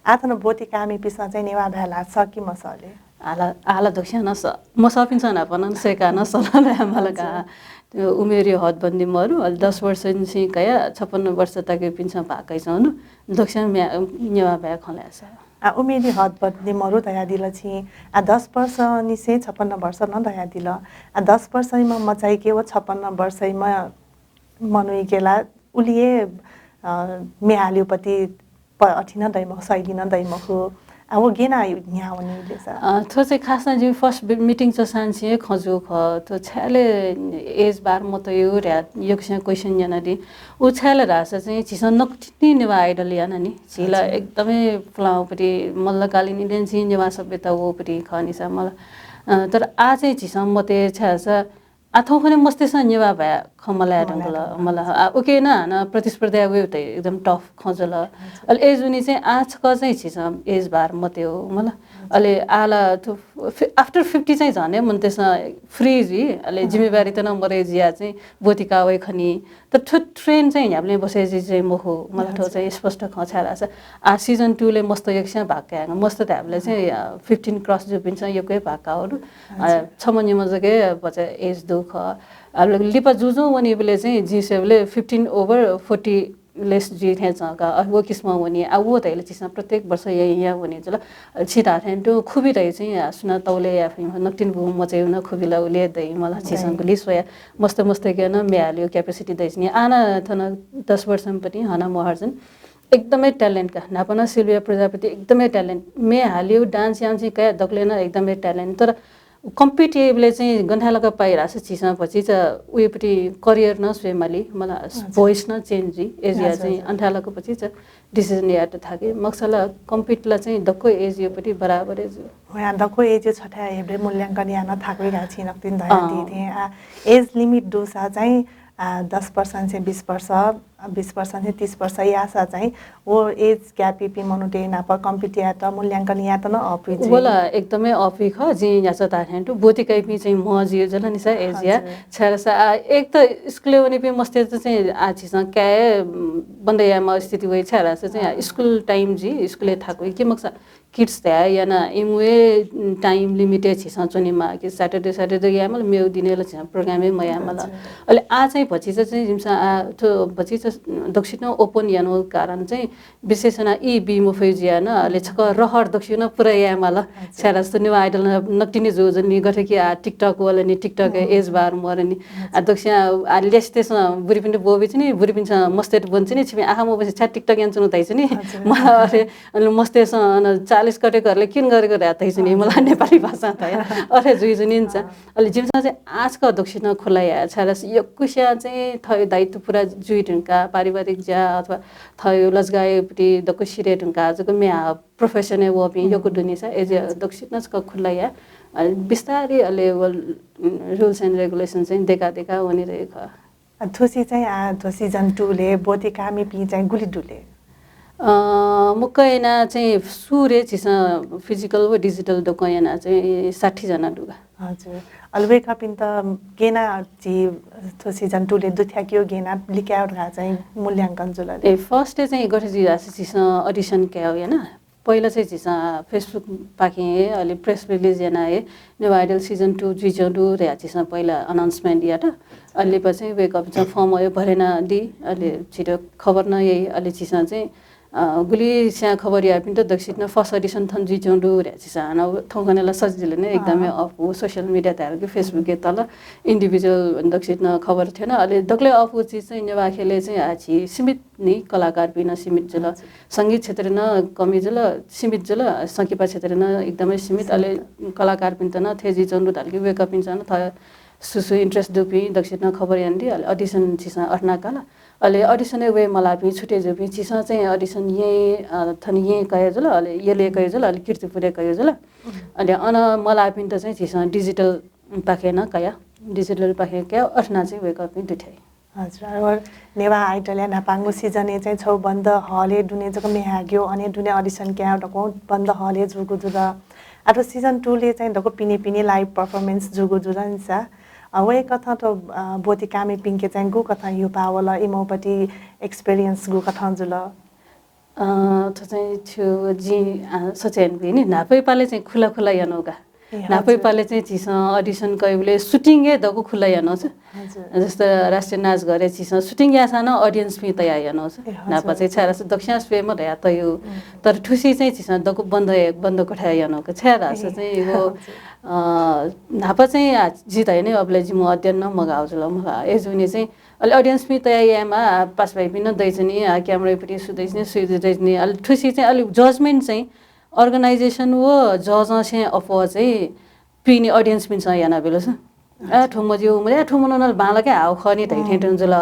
आः थन ब्वति काइम्हपिन्सं चाहिँ नेवाः भाय् ल्हाये सः कि मसः ले? आः ला, आः ला दक्वस्यां नं सः। मसःपिन्सं न्हापा नं सय्‌काः नं सः ला धाये माल का। हजुर। त्यो उमेरया हदबन्दी मरु, अले दस वर्षनिसें कयाः छपन्न वर्ष तकपिन्सं भाग कयाच्वंगु दु। दक्वस्यां म्ये, नेवाः भाय् खँ ल्हाये सः। आ, उमेरया हदबन्दी मरु धयादिल छिं। आ, दस वर्षनिसें छपन्न वर्ष नं धयादिल। आ, दस वर्षयाम्ह मचायाके व छपन्न वर्षयाम्ह मनूयाके ला उलि हे, अ, म्ये हालेगुपट्टि प-, अथे नं दइ मखु, शैली नं दइ मखु। आ, व गय् यानाः न्ह्याः वनी ले सा? अ, थ्व चाहिँ खास नं जिमि first बि-, meeting च्वंसांनिसें हे खँ जूगु खः। थ्व छाय् ले age bar मतय् धयाः यक्वस्यां question यानादी। उ छाय् ले धाःसा चाहिँ झीसं नकतिनि नेवाः Idol याना नि। झी ला एकदमै पुलांगुपट्टि मल्लकालीन Indian झी नेवाः सभ्यता वःपट्टि खः नि सा मला। अ, तर आः चाहिँ झीसं मते छाय् धाःसा आः थौंकन्हय् मस्तय्‌सं नेवाः भाय् खँ मल्हाये धुंकल। मल्हाये धुंकल। मला, आ, उकी नं हानं प्रतिस्पर्धा वयेगु त एकदम tough खँ जुल। हजुर। अले अय्‌जूगुलिं चाहिँ आः छकः चाहिँ झीसं age bar मते हो, मला। हजुर। अले आः ला थ्व फि-, after fifty चाहिँ झनै मनूतय्‌सं free जुइ, अले हजुर। जिम्मेवारीत नं मदइ जुयाः चाहिँ ब्वति काः वइ खनी। तर थ्व trend चाहिँ न्ह्याबलें बसय् जुइ चाहिँ मखु, मला। थ्व हजुर। चाहिँ स्पष्ट खँ छाय् धाःसा आः season two-लय् मस्त यक्वस्यां भाग कायेगु। मस्त धायेबलय् चाहिँ, अ, fifteen cross जूपिन्सं यक्व हे भाग काः वल। अ, हजुर। छम्ह निम्ह जक हे भचा age दु खः। अ, लिपा जुजुं वनीबलय् चाहिँ जिं स्वयेबलय् fifteen over forty less जुइ थें च्वं का, अ, व किसिमं वनी। आ, व धइगु ला झीसं प्रत्येक वर्ष यायां यायां वनी जुल। अ, छिं धाःथें तुं खुबी धइगु चाहिँ, अ, सुनां तौले याये फइ मखु, नकतिनि बूम्ह मचायागु नं खुबी ला उलि हे दइ, मला। झीसं दइ। गुलि स्वया, मस्त मस्तय्‌के नं म्ये हालेगु capacity दइच्वनी। आः नं थन दस वर्षम्ह पति हना महर्जन एकदमै talent का। न्हापा नं सिल्भिया प्रजापति एकदमै talent। म्ये हालेगु, dance याःम्ह चाहिँ कया दकलय् नं एकदमै talent। तर compete याइबलय् चाहिँ गन थाय् लाक पाइ धाःसा झीसं भतिचा उइपति career नं स्वये माली, मला। हजुर। Voice नं change जुइ, age या हजुर, चाहिँ हजुर। अन थाय् लाक भतिचा decision यायेत थाकि। मखुसा ला compete ला चाहिँ दक्व age यापति बराबर हे जू। हो, या दक्व age या छथाय् हेबलय् मूल्यांकन याना थाकुइ धाःसा छिं नकतिनि धयादी अँ। थें, आ, age limit दुसा चाहिँ, आ, दस वर्षंनिसें बीस वर्ष, बीस वर्षंनिसें तीस वर्ष याःसा चाहिँ व age gap याइपिं मनूतय् नाप compete यायेत, मूल्यांकन यायेत नं अःपुइ जुइ। व ला एकदमै अःपुइ खः। जिं न्ह्याचा धाःथें तुं ब्वति काइपिं चाहिँ म्हो जुइ जुल नि सा age या। हजुर। छाय् धाःसा, आ, एक त स्कुलय् वनीपिं मस्तय्‌त चाहिँ, आ, झीसं काय्, उम्, बन्द यायेमाःगु स्थिति वइ, छाय् धाःसा चाहिँ, आ, अँ। स्कुल time जुइ, स्कुलय् थाकुइ कि मखुसा kids धाये याना इमिगु हे time limit य् झीसं च्वनेमाः कि Saturday, Saturday यायेमाल, मेगु दिनय् ला झीसं program हे मयायेमाल। हजुर। अले आः चाहिँ भतिचा चाहिँ जिमिसं आः थ्व भतिचा दक्वसित नं open यानागु कारण चाहिँ विशेष याना ई बी मफइ जुयाः नं, अले छकः रहर दक्वसित नं पूरा यायेमाल। हजुर। छाय् धाःसा नेवाः Idol नं नकतिनि जू जुल नि, गथे कि आः TikTok वल नि, TikTok हम्म। Age bar मदु नि। हजुर। आ, दक्वसिया, आ, ल्यासेतय्‌सं बुरिपिन्त ब्वःबी च्वनी, बुरिपिन्सं मस्तय्‌त ब्वनी च्वनी, छिपिं आखः मफुसे छाय् TikTok यानाच्वनागु धाइ च्वनी। हजुर। मला अथे, अले मस्तय्‌सं अन चालिस कटे करले किन गरेको धाइ धाइ च्वनी, हजुर। मला नेपाली भाषां धाइ। अथे जुइ च्वनी नि सा। अँ। अले जिमिसं चाहिँ आः छकः दक्वसित नं खुला याये, छाय् धाःसा यक्वस्यां चाहिँ थःगु दायित्व पूरा जुइ धुंकाः, पारिवारिक ज्या अथवा थःगु लजगाःयापट्टि दक्व सिधये धुंकाः जक म्ये हाः profession य् वःपिं यक्व दु नि सा, अय्‌जूगुलिं दक्वसित नं छकः खुला याये। अ, बिस्तारै अले व, उम्, rules and regulation चाहिँ दय्‌का दय्‌का वने धइगु खः। अ, थुसी चाहिँ, आ, थ्व season two-लय् ब्वति काःमिपिं चाहिँ गुलि दु ले? अ, मुक्क याना चाहिँ सुरुइ झीसं physical व digital दक्वं याना चाहिँ साठी जना दु का। हजुर। अले वय्‌कःपिन्त गय् याना झी थ्व season two-लय् दुथ्याकेगु, गय् याना लिकायेगु धकाः चाहिँ मूल्यांकन जुल ले? ए, first-य् चाहिँ गथे जुइ धाःसा झीसं audition कायेगु याना। पहिला चाहिँ झीसं Facebook पाखें हे अले press release याना हे नेवाः Idol season two जुइच्वंगु दु धयाः झीसं पहिला announcement यात। अले लिपा चाहिँ वय्‌कःपिन्सं form हे भरे यानादी, अले झीत खबर नं याइ, अले झीसं चाहिँ, अ, गुलिस्यां खबर याःपिन्त दक्वसित नं first audition थन जुइच्वंगु दु धयाः झीसं हानं थौंकन्हय् ला सजिलो नं एकदमै अँ। अःपु social media धायेगु कि Facebook-य् तल individual दक्वसित नं खबर थ्यन। अले दकलय् अःपु चिज चाहिँ नेवाः ख्यलय् चाहिँ आः झी सीमित नि कलाकारपिं नं सीमित जुल। हजुर। संगीत क्षेत्रय् नं कमी जुल, सीमित जुल, संकिपा क्षेत्रय् नं एकदमै सीमित, अले कलाकारपिन्त नं थथे जुइच्वंगु दु धाल कि वय्‌कःपिन्सं नं थः सु सु interest दुपिं दक्वसित नं खबर यानादी, अले audition झीसं अथे याना काल। अले audition-य् वये मलाःपिं छुटे जूपिं झीसं चाहिँ audition यंगु, अ, थन यंगु कयाजुल, अले यलय् कयाजुल, अले कीर्तिपुरय् कयाजुल। अले अन मलाःपिन्त चाहिँ झीसं digital पाखें नं कया, digital पाखें कया, अथे याना चाहिँ वय्‌कःपिं दुथ्याइ। हजुर, अले नेवाः Idol-या न्हापांगु season-य् चाहिँ छगू बन्द hall-य् दुने जक म्ये हायेगु, अन हे दुने audition कायेगु दक्वं बन्द hall-य् जूगु जुल। आः थ्व season two-लय् चाहिँ दक्व पिने पिने live performance जूगु जुल नि सा। अ, वय्‌कथं थ्व, अ, ब्वति काःमिपिन्के चाहिँ गुकथं न्ह्यब्वया वल, इमिगु पति experience गुकथं जुल? अ, थ्व चाहिँ छु जिं, अ, सोचे यानागु नि, न्हापा पालय् चाहिँ खुला खुला यानागु का। ए, हजुर। न्हापा पालय् चाहिँ झीसं audition कइबलय् shooting हे दक्व खुला यानागु। हजुर। जस्तै राष्ट्रिय नाचघरय् झीसं shooting याःसां नं audience-पिं तयाः यानागु। ए, हजुर। न्हापा चाहिँ छाय् धाःसा दक्वस्यां स्वये मदयाः तयागु। उम्। तर थुसी चाहिँ झीसं दक्व बन्द, बन्द कोठाय् यानागु। छाय् धाःसा ए, चाहिँ व, हजुर। अ, न्हापा चाहिँ, आ, जि धाये नि, अबलय् जिमिगु अध्ययन नं मगाःगु जुल, मला। अय्‌जूगुलिं चाहिँ अले audience-पिं तयाः यायेमाः, आ, पासाभाइपिं नं दइच्वनी, आ, camera-पति सु दइच्वनी, सु दइच्वनी। अले थुसी चाहिँ अले judgement चाहिँ organization व judge-ं स्वये अप्वः चाहिँ पिने audience-पिन्सं यानाबिल सा। आ, थ्व मज्यू, मज्यू, आ, थ्व मनू नं बांलाक हाःगु खः नि धइथें तुं जुल।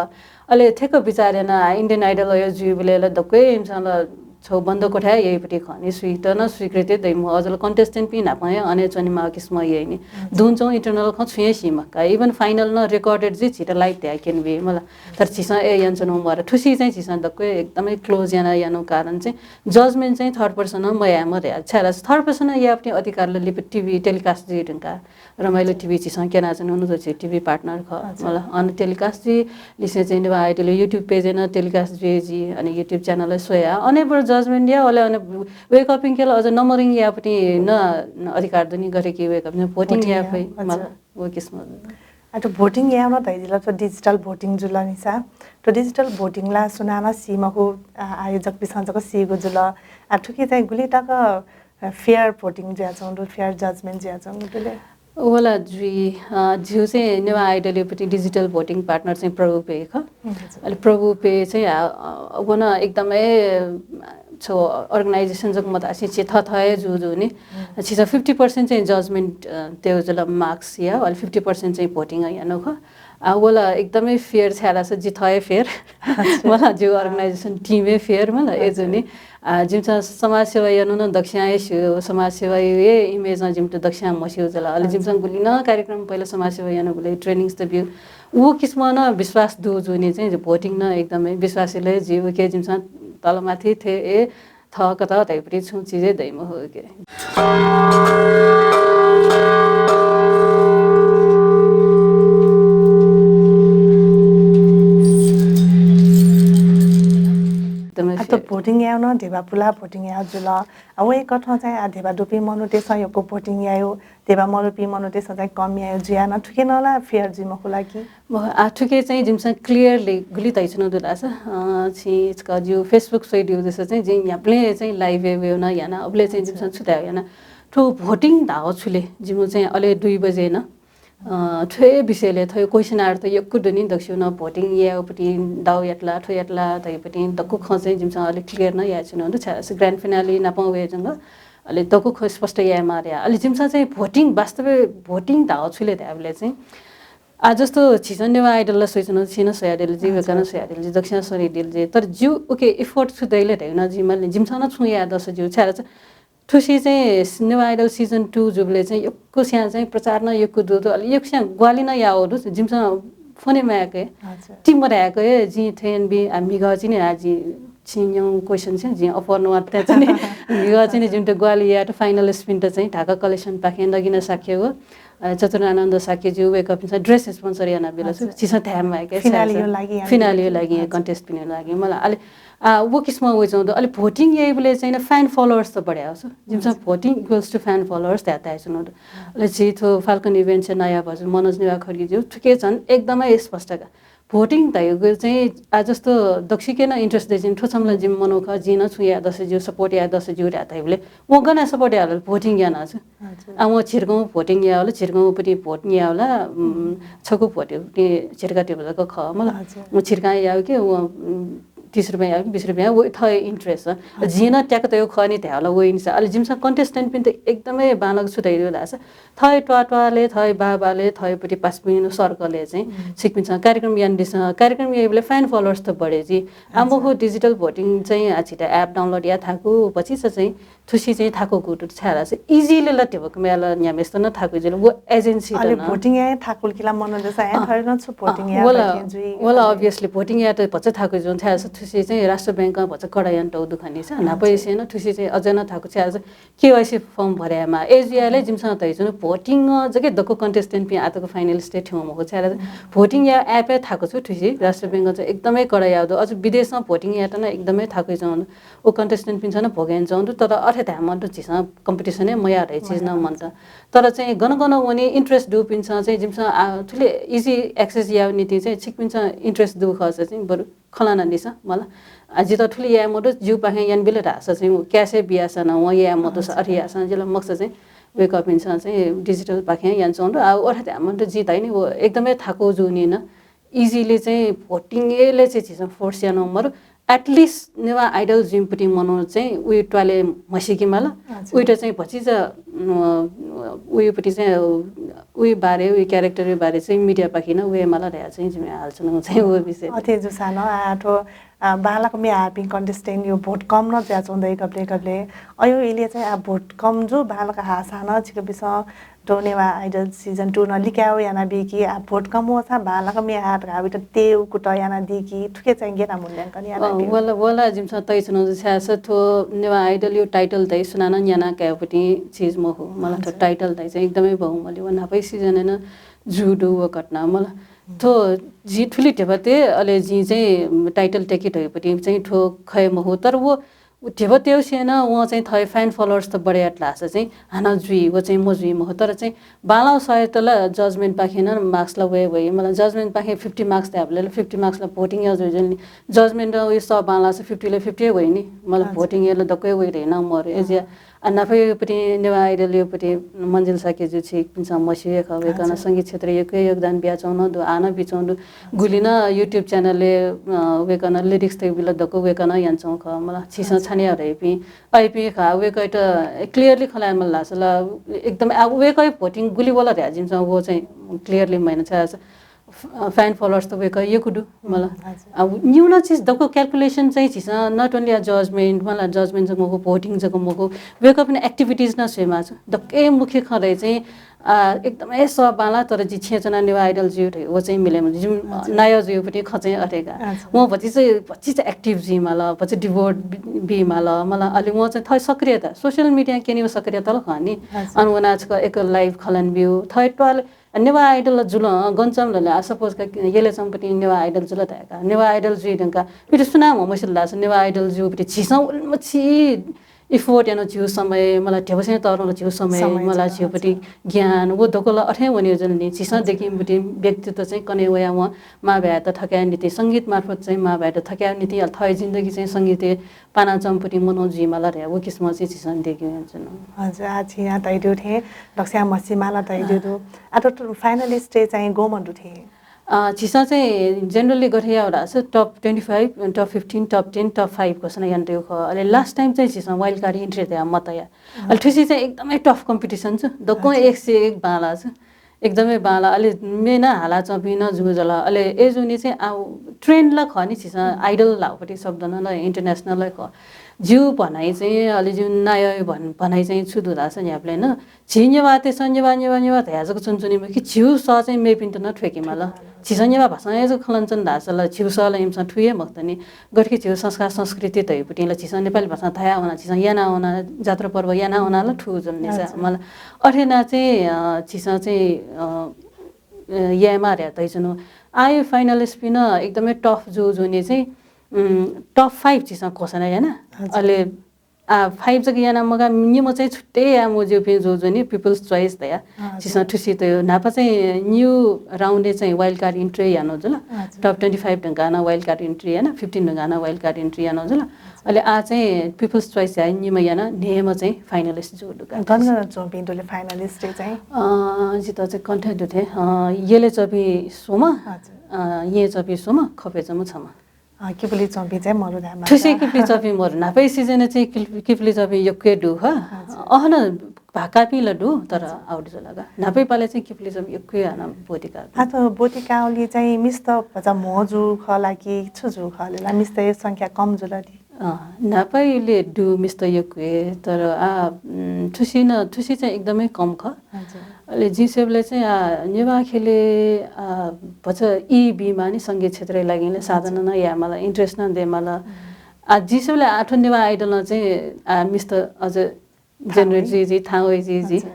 अले थ्यंक बिचाः याना, आ, Indian Idol अय् जुइबलय् ला दक्व हे इमिसं ला छौ बन्द कोठाय् यइपट्टि खः नि, सुइत नं स्वीकृति दइ मखु, अझ ला contestant पिं न्हापां हे अने च्वनेमाः किसिमं यइ नि। दुन च्वं internal खँ छुं हे सी मखु का, even final नं recorded जुइ, झीत live धाये क्यने बी मला। तर झीसं ए यानाच्वनागु मरु, थुसी चाहिँ झीसं दक्व एकदमै close याना यानागु कारण चाहिँ judgement चाहिँ third person नं मयायेमा धया। छाय् धाःसा third person यायेपट्टि अधिकार ला लिपा TV telecast जुइ धुंका। रमाइलो TV झीसं क्यनाच्वनागु नं, झी TV partner खः। मला, अन telecast जुइ लिसें चाहिँ नेवाः Idol YouTube page नं telecast जुइ जि, अनि YouTube channel स्वया। अने बरु judgement या, अले अने वय्कःपिंके ला अझ numbering यायेपट्टि नं अधिकार दु नि, गथे कि वय्कःपिं voting याये फइ। मला, व किसिमं। आ, थ्व voting यायेगु नं धयादिल, थ्व digital voting जुल नि सा। थ्व digital voting ला सुनानं सी मखु, आ, आयोजकपिन्सं जक सीगु जुल। आ, थुकी चाहिँ गुलि तक fair voting जुयाच्वंगु दु, fair judgement जुयाच्वंगु दु ले? व ला जुइ, अ, जिगु चाहिँ नेवाः Idol पट्टि digital voting partner चाहिँ प्रभु पे खः। अले प्रभु पे चाहिँ, अ, अ, व नं एकदमै, अ, छौ organisation जक मत आसे, छि थःथः हे जू जू नि। छिसं fifty percent चाहिँ judgement, अ, त्यो जुल marks या, अले fifty percent चाहिँ voting यानागु खः। आ, व ला एकदमै fair छाय् धाःसा जि थः हे fair। मला, जिगु organisation team हे fair मला, ए जू नि। आ, जिमिसं समाजसेवा यानागु नं दक्वस्यां हे स्यू, समाजसेवा हे image नं जिमित दक्वस्यां मस्यू जुल। अले जिमिसं गुलि नं कार्यक्रम पहिला समाजसेवा यानागुलि trainings त ब्यू। उ किसिमं नं विश्वास दु जूनि चाहिँ voting नं एकदमै विश्वास याना हे जि, उके जिमिसं तलमाथि थें ए थःकथं धइपट्टि छुं चिज हे दइ मखु उके। एकदमै आ, त fair। Voting यायेगु नं धिबा पुलाः voting यायेगु जुल। आ, वय्कः थ्व चाहिँ आ, धिबा दुपिं मनूतय्सं यक्व voting यायेगु, धिबा मदुपिं मनूतय्सं चाहिँ कम यायेगु जुयाः नं थुके नं ला fair जुइ मखु ला कि? मखु, आ, थुके चाहिँ जिमिसं clearly गुलि धयाच्वनागु दु धाःसा, अ, छिं छकः जिगु Facebook स्वयादिल जूसा चाहिँ जिं न्ह्याबलें चाहिँ live हे वयेगु नं याना, अबलय् चाहिँ जिमिसं छु धायेगु याना। थ्व voting धाःगु छु ले, जिमिगु चाहिँ अले दुई बजे नं अ, थ्व विषयलय् थ्व question आर्त यक्व दु नि, दक्वसिबें voting यायेगु पट्टि दाउ यात ला, थ्व यात ला धइपट्टि दक्व खँ चाहिँ जिमिसं अले clear नं यानाच्वनागु दु। छाय् धाःसा grand finale नापं वये धुंकाः अले दक्व खँ स्पष्ट यायेमाः धया। अले जिमिसं चाहिँ voting, वास्तवय् voting धाःगु छु ले धायेबलय् चाहिँ, आ, जस्तो झीसं नेवाः Idol ला स्वयाच्वनागु, छिं नं स्वयादिल जि, वय्कलं नं स्वयादिल जि, दक्वस्यां स्वयादिल जि। तर जिगु उके effort छु दइ ले धयागु नं जिं माल नि, जिमिसं नं छुं याये दस ज्यू। छाय् धाःसा थुसी चाहिँ नेवाः Idol season two जूबलय् चाहिँ यक्वस्यां चाहिँ प्रचार नं यक्व दु, दु, अले यक्वस्यां ग्वाहालि नं याःगु दु। जिमिसं phone हे मयाय्क हे, team मयाय्क हे, जिं थें बी, आ, म्हिगः चिने, आ, जिं छिं न्यंगु question चाहिँ जिं अप्वः नुगः तयाच्वने। म्हिगः चिने जिमित ग्वाहालि यायेत finalist पिन्त चाहिँ ढाका collection पाखें नगिना शाक्य व, अ, चतुरानन्द शाक्य ज्यू, वय्कःपिन्सं dress sponsor यानाबिल छु। झीसं धाये मयाय्क हे, finale या लागि, contest पिनिगु लागि मला। अले आ, व किसिमं वइच्वंगु दु। अले voting याइबलय् चाहिँ fan followers त बढे आउ छु। जिमिसं voting equals to fan followers धाये, धायेच्वंगु दु। अले झी थ्व Falcon Events या नायः भाजु मनोज नेवाः खड्गी ज्यू, थुके झन् एकदमै स्पष्ट का। Voting धयागु चाहिँ, आ, जस्तो दक्वसिके नं interest दइच्वंगु, थ्व छम्ह ला जिमि मनू खः, जिं नं छुं याये दस ज्यू, support याये दस ज्यू धाये धाइबलय् वं गन support याये ला, voting याना छु। आ, वं झिर्कां voting याउ ला, झिर्कां पट्टि vote याउ ला, उम्, छकू vote पट्टि झिर्का टिप जक खः मला। वं झिर्कां याउ कि, वं, उम्, तीस रुपैयाँ याउ कि, बीस रुपैयाँ याउ, व थः interest। जिं नं त्याका तयेगु खः नि धायेउ ला, व इनिसा। अले जिमिसं contestant पिन्त एकदमै बांलाक छु धयादिल धाःसा, थः त्वाःत्वालय्, थः बाःबालय्, थः पट्टि पासापिं circle-य् चाहिँ छिकपिन्सं कार्यक्रम यानादिसँ, कार्यक्रम याइबलय् fan followers त बढे जि। आ, मखु, digital voting चाहिँ आ, झीत app download याये थाकु, भचिचा चाहिँ थुसी चाहिँ थाकुगु दु, छाय् धाःसा easily ला धिबा कमय् ला न्ह्याम्हेसित नं थाकु जुल, व agency त अले नं। Voting याये थाकुल कि ला मनूतय्सं, अँ, थथे नं छु voting अँ, याये वला, बाकी जुइ वला अले। Obviously voting यायेत भचा थाकु जुल, छाय् धाःसा थुसी चाहिँ राष्ट्र बैंकं भचा कडा यानातःगु दु खनि, छाय् न्हापांनिसें नं थुसी चाहिँ अझ नं थाकु, छाय् धाःसा KYC form भरे यायेमाः। ए जुयाले जिमिसं धयाच्वना voting जक दक्व contestant पिं आःतक finalist थ्यंगु मखु, छाय् धाःसा voting याये app हे थाकु छु थुसी, राष्ट्र बैंकं चाहिँ एकदमै कडा याउ दु। अझ विदेशं voting यायेत नं एकदमै थाकुइ च्वंगु दु। व contestant पिन्सं नं भोगय् च्वंगु दु, तर अथे धाये मन्त झीसं competition हे मयाः धइ चिज नं मन्त। तर चाहिँ गन गन वनी interest दुपिन्सं चाहिँ जिमिसं आ, थुलि easy access याउ निंतिं चाहिँ छिकपिन्सं interest दु खःसा चाहिँ बरु खँ ल्हानादिसँ मला। आ, जितः थुलि याये मदु, जिउपाखें यानाबिल धाःसा चाहिँ व cash हे बियासा नं वं याये मदुसा अथे याःसा जिल मखुसा चाहिँ वय्कःपिन्सं चाहिँ digital पाखें यानाच्वंगु दु। आ, अथे धाये मन्त जिं धइ नि व एकदमै थाकु जूनिन। Easily चाहिँ voting यायेले चाहिँ झीसं force यानाउ मरु। At least नेवाः Idol जुइम्ह पट्टि मनू चाहिँ उइ त्वालय् म्हसीके माल। उइत चाहिँ भचिचा, अ, उइ पट्टि चाहिँ, अ, उइ बारे, उइ character बारे चाहिँ media पाखें नं वये माल धया चाहिँ जिमि हालचाल चाहिँ व विषय। अथे जूसां नं आ थ्व आ, बांलाक म्ये हाःपिं contestant यो vote कम नं जुयाच्वं दइ गबलें गबलें। अयो इलय् चाहिँ आ vote कम जू, बांलाक हाःसां नं छिकपिसं थ्व नेवाः Idol season two नं लिकाये यानाबी कि आ vote कम वःसां बांलाक म्ये हाः धकाः उइत तयेगु कुतः यानादी कि थुके चाहिँ गय् याना मूल्यांकन याना अ, कि? वल, वल जिमिसं तयाच्वनागु जू छाय् धाःसा थ्व नेवाः Idol यो title धइ सुनानं न्याना कायेगु पतिं चिज मखु। मला थ्व अच्छा। Title धइ चाहिँ एकदमै बहुमूल्य। व न्हापाया season-य् नं जू दु व घटना मला। थ्व जिं थुलि ध्यबा तये, अले जिं चाहिँ title त्याके धइगु पतिं चाहिँ थ्व खये मखु। तर व ध्यबा तयेगु स्वयां नं वं चाहिँ थःगु fan followers त बढे यात धाःसा चाहिँ हानं जुइ, व चाहिँ मजुइ मखु। तर चाहिँ बांलाःगु सःयात ला judgement पाखें नं marks ला वये वइ। मला judgement पाखें fifty marks धायेबलय् ला fifty marks ला voting या जुइ जुल नि। Judgement नं उयो सः बांलाःसा fifty ला fifty हे वइ नि। मला अच्छा। Voting या ला दक्व हे वइ धइगु नं मरु। अय्‌जुया आ, न्हापाया पतिं नेवाः Idol या पतिं मन्जिल शाक्य जु छिकपिन्सं मस्यू हे खः, वय्‌कलं अच्छा। संगीत क्षेत्रय् यक्व योगदान बियाच्वंगु नं दु, आः नं बिच्वंगु दु। गुलि नं YouTube channel-य्, अ, वय्‌कलं lyrics तयाबिल दक्व वय्‌कलं यानाच्वंगु खः। मला छिसं अच्छा। छानय् याः धइपिं, अय्‌पिं खः, वय्‌कःयात clearly खँ ल्हाये माल धाःसा ला एकदम, आ, वय्‌कःया voting गुलि वल धया जिमिसं व चाहिँ clearly मयाना छाय् धाःसा फ-, fan followers त वय्‌कः यक्व दु मला। हम्म, हजुर। आ, उ-, न्यून चिज दक्व calculation चाहिँ झीसं not only आ judgement, मला judgement जक मखु, voting जक मखु, वय्‌कःपिनि activities नं स्वयेमाः छु। दक्व मुख्य खँ धइ चाहिँ, आ, एकदमै सः बांला, तर जि छेँय् च्वनाः नेवाः Idol जुइ धइ, व चाहिँ मिले मजू। जिमि हजुर। नायः जुइ पतिं खँ चाहिँ अथे का। हजुर। वं भतिचा, भतिचा active जुइ माल, भतिचा devote बी, बी माल, मला अले वं चाहिँ थः सक्रियता, social media क्यनेगु सक्रियता ला खः नि। हजुर। अन वनाः छकः एक live खँ ल्हानाब्यू, थः त्वाल नेवाः Idol ला जुल, अँ, गन च्वंबलय् आ suppose का यलय् च्वंपिं नेवाः Idol जुल धाय्‌का। नेवाः Idol जुइ धुंकाः उइत सुनां म्ह मसिल धाःसा नेवाः Idol जूगु पतिं झीसं उलिमछि effort याना झीगु समय, मला ध्यबा स्वयां तःधंगु झीगु समय, समय मला जुल, झीगु पतिं हजुर। ज्ञान, व दक्व ला अथें वने जुल नि। झीसं हजुर। दय्‌कीपिं व्यक्तित्व चाहिँ कने वयाः वं मांभाय्‌यात थकायेगु निंतिं, संगीत मार्फत चाहिँ मांभाय्‌यात थकायेगु निंतिं, अले थःगु जिन्दगी चाहिँ संगीतय् पानाच्वंपिं मनू जुइमाल धया व किसिमं चाहिँ झीसं दय्‌के यानाच्वना। हजुर, आः छिं यां धयादीगु थें दक्वस्यां म्हसीमाला धयादीगु दु। आः थ्व finalist-य् चाहिँ गुम्ह दु थें? अ, झीसं चाहिँ generally गथे याः धाःसा top twenty five, top fifteen, top ten, top five घोषणा यानातयागु खः। अले last time चाहिँ झीसं wild card entry धया मतया। अले थुसी चाहिँ एकदमै tough competition छु। दक्वं हजुर। एक से एक बांला छु। एकदमै बांला, अले म्ये नं हालाच्वंपिं नं जूगु जुल। अले अय्‌जूगुलिं चाहिँ आ, trend ला खः नि, झीसं Idol धाःगु पतिं शब्द नं ला international हे खः। जिगु भनाइ चाहिँ, अले जिगु नायः भन-, भनाइ चाहिँ छु दु धाःसा न्ह्याबलें नं झी नेवाःतय्‌सं नेवाः, नेवाः, नेवाः धया जक च्वनाच्वनीम्ह कि झीगु सः चाहिँ मेपिन्त नं थ्वय्‌केमाल। झीसं नेवाः भाषां हे जक खँ ल्हानाच्वन धाःसा ला झीगु सः ला इमिसं थुइ हे मखुत नि। गथे कि झीगु संस्कार संस्कृति धइगु पतिं ला झीसं नेपाली भाषां धया वना, झीसं याना वना, जात्रा पर्व याना वना ला थुगु जुल नि सा। हजुर। मला अथे याना चाहिँ, अ, झीसं चाहिँ, अ, अ, यायेमाः धया धयाच्वना। आः finalist-पिं नं एकदमै tough जूगुलिं चाहिँ, उम्, top five झीसं घोषणा याना। हजुर। अले आ, five जक याना मगाः, निम्ह चाहिँ छुट्टै याये मज्यूपिं जूगुलिं People's Choice धया। हजुर। झीसं थुसी तया। न्हापा चाहिँ new round-य् चाहिँ wild card entry याना जुल। हजुर। Top twenty five धुंकाः नं wild card entry याना, fifteen धुंकाः नं wild card entry याना जुल। अले आः चाहिँ People's Choice या निम्ह याना न्हय्‌म्ह चाहिँ finalist जूगु दु का। गन गन च्वंपिं दु ले finalist चाहिँ? अ, जितः चाहिँ कन्ठय् दु थें, अ, यलय् च्वंपिं स्वम्ह, हजुर। अ, येँय् च्वंपिं स्वम्ह, ख्वपय् च्वंम्ह छम्ह। अ, किपुली च्वंपिं चाहिँ मरु धायेमाः। थुसी किपुली च्वंपिं मरु। न्हापाया season-य् चाहिँ किल-, किपुली च्वंपिं यक्व हे दु खः। हजुर। अहन भाकापिं ला दु, तर हजुर। Out जुल का। न्हापाया पालय् चाहिँ किपुली च्वंपिं यक्व हे हानं ब्वति का। आः थ्व ब्वति काःगुलिं चाहिँ मिस्त भचा म्हो जू खः ला कि छु जू खः ले ला, मिस्तया संख्या कम जुल दि? अँ, न्हापाया इलय् दु मिस्त यक्व हे, तर आ, उम्, थुसी नं, थुसी चाहिँ एकदमै कम खः। हजुर। अले जिं स्वयेबलय् चाहिँ, आ, नेवाः ख्यलय्, आ, भचा ई बीमाः नि संगीत क्षेत्रया लागिं ले साधना नं यायेमाल, interest नं दयेमाल। हम्म। आ, जिं स्वयेबलय् आः थ्व नेवाः Idol नं चाहिँ, आ, मिस्त अझ generate जुइ जुइ, थाहां वइ जुइ जुइ। हजुर।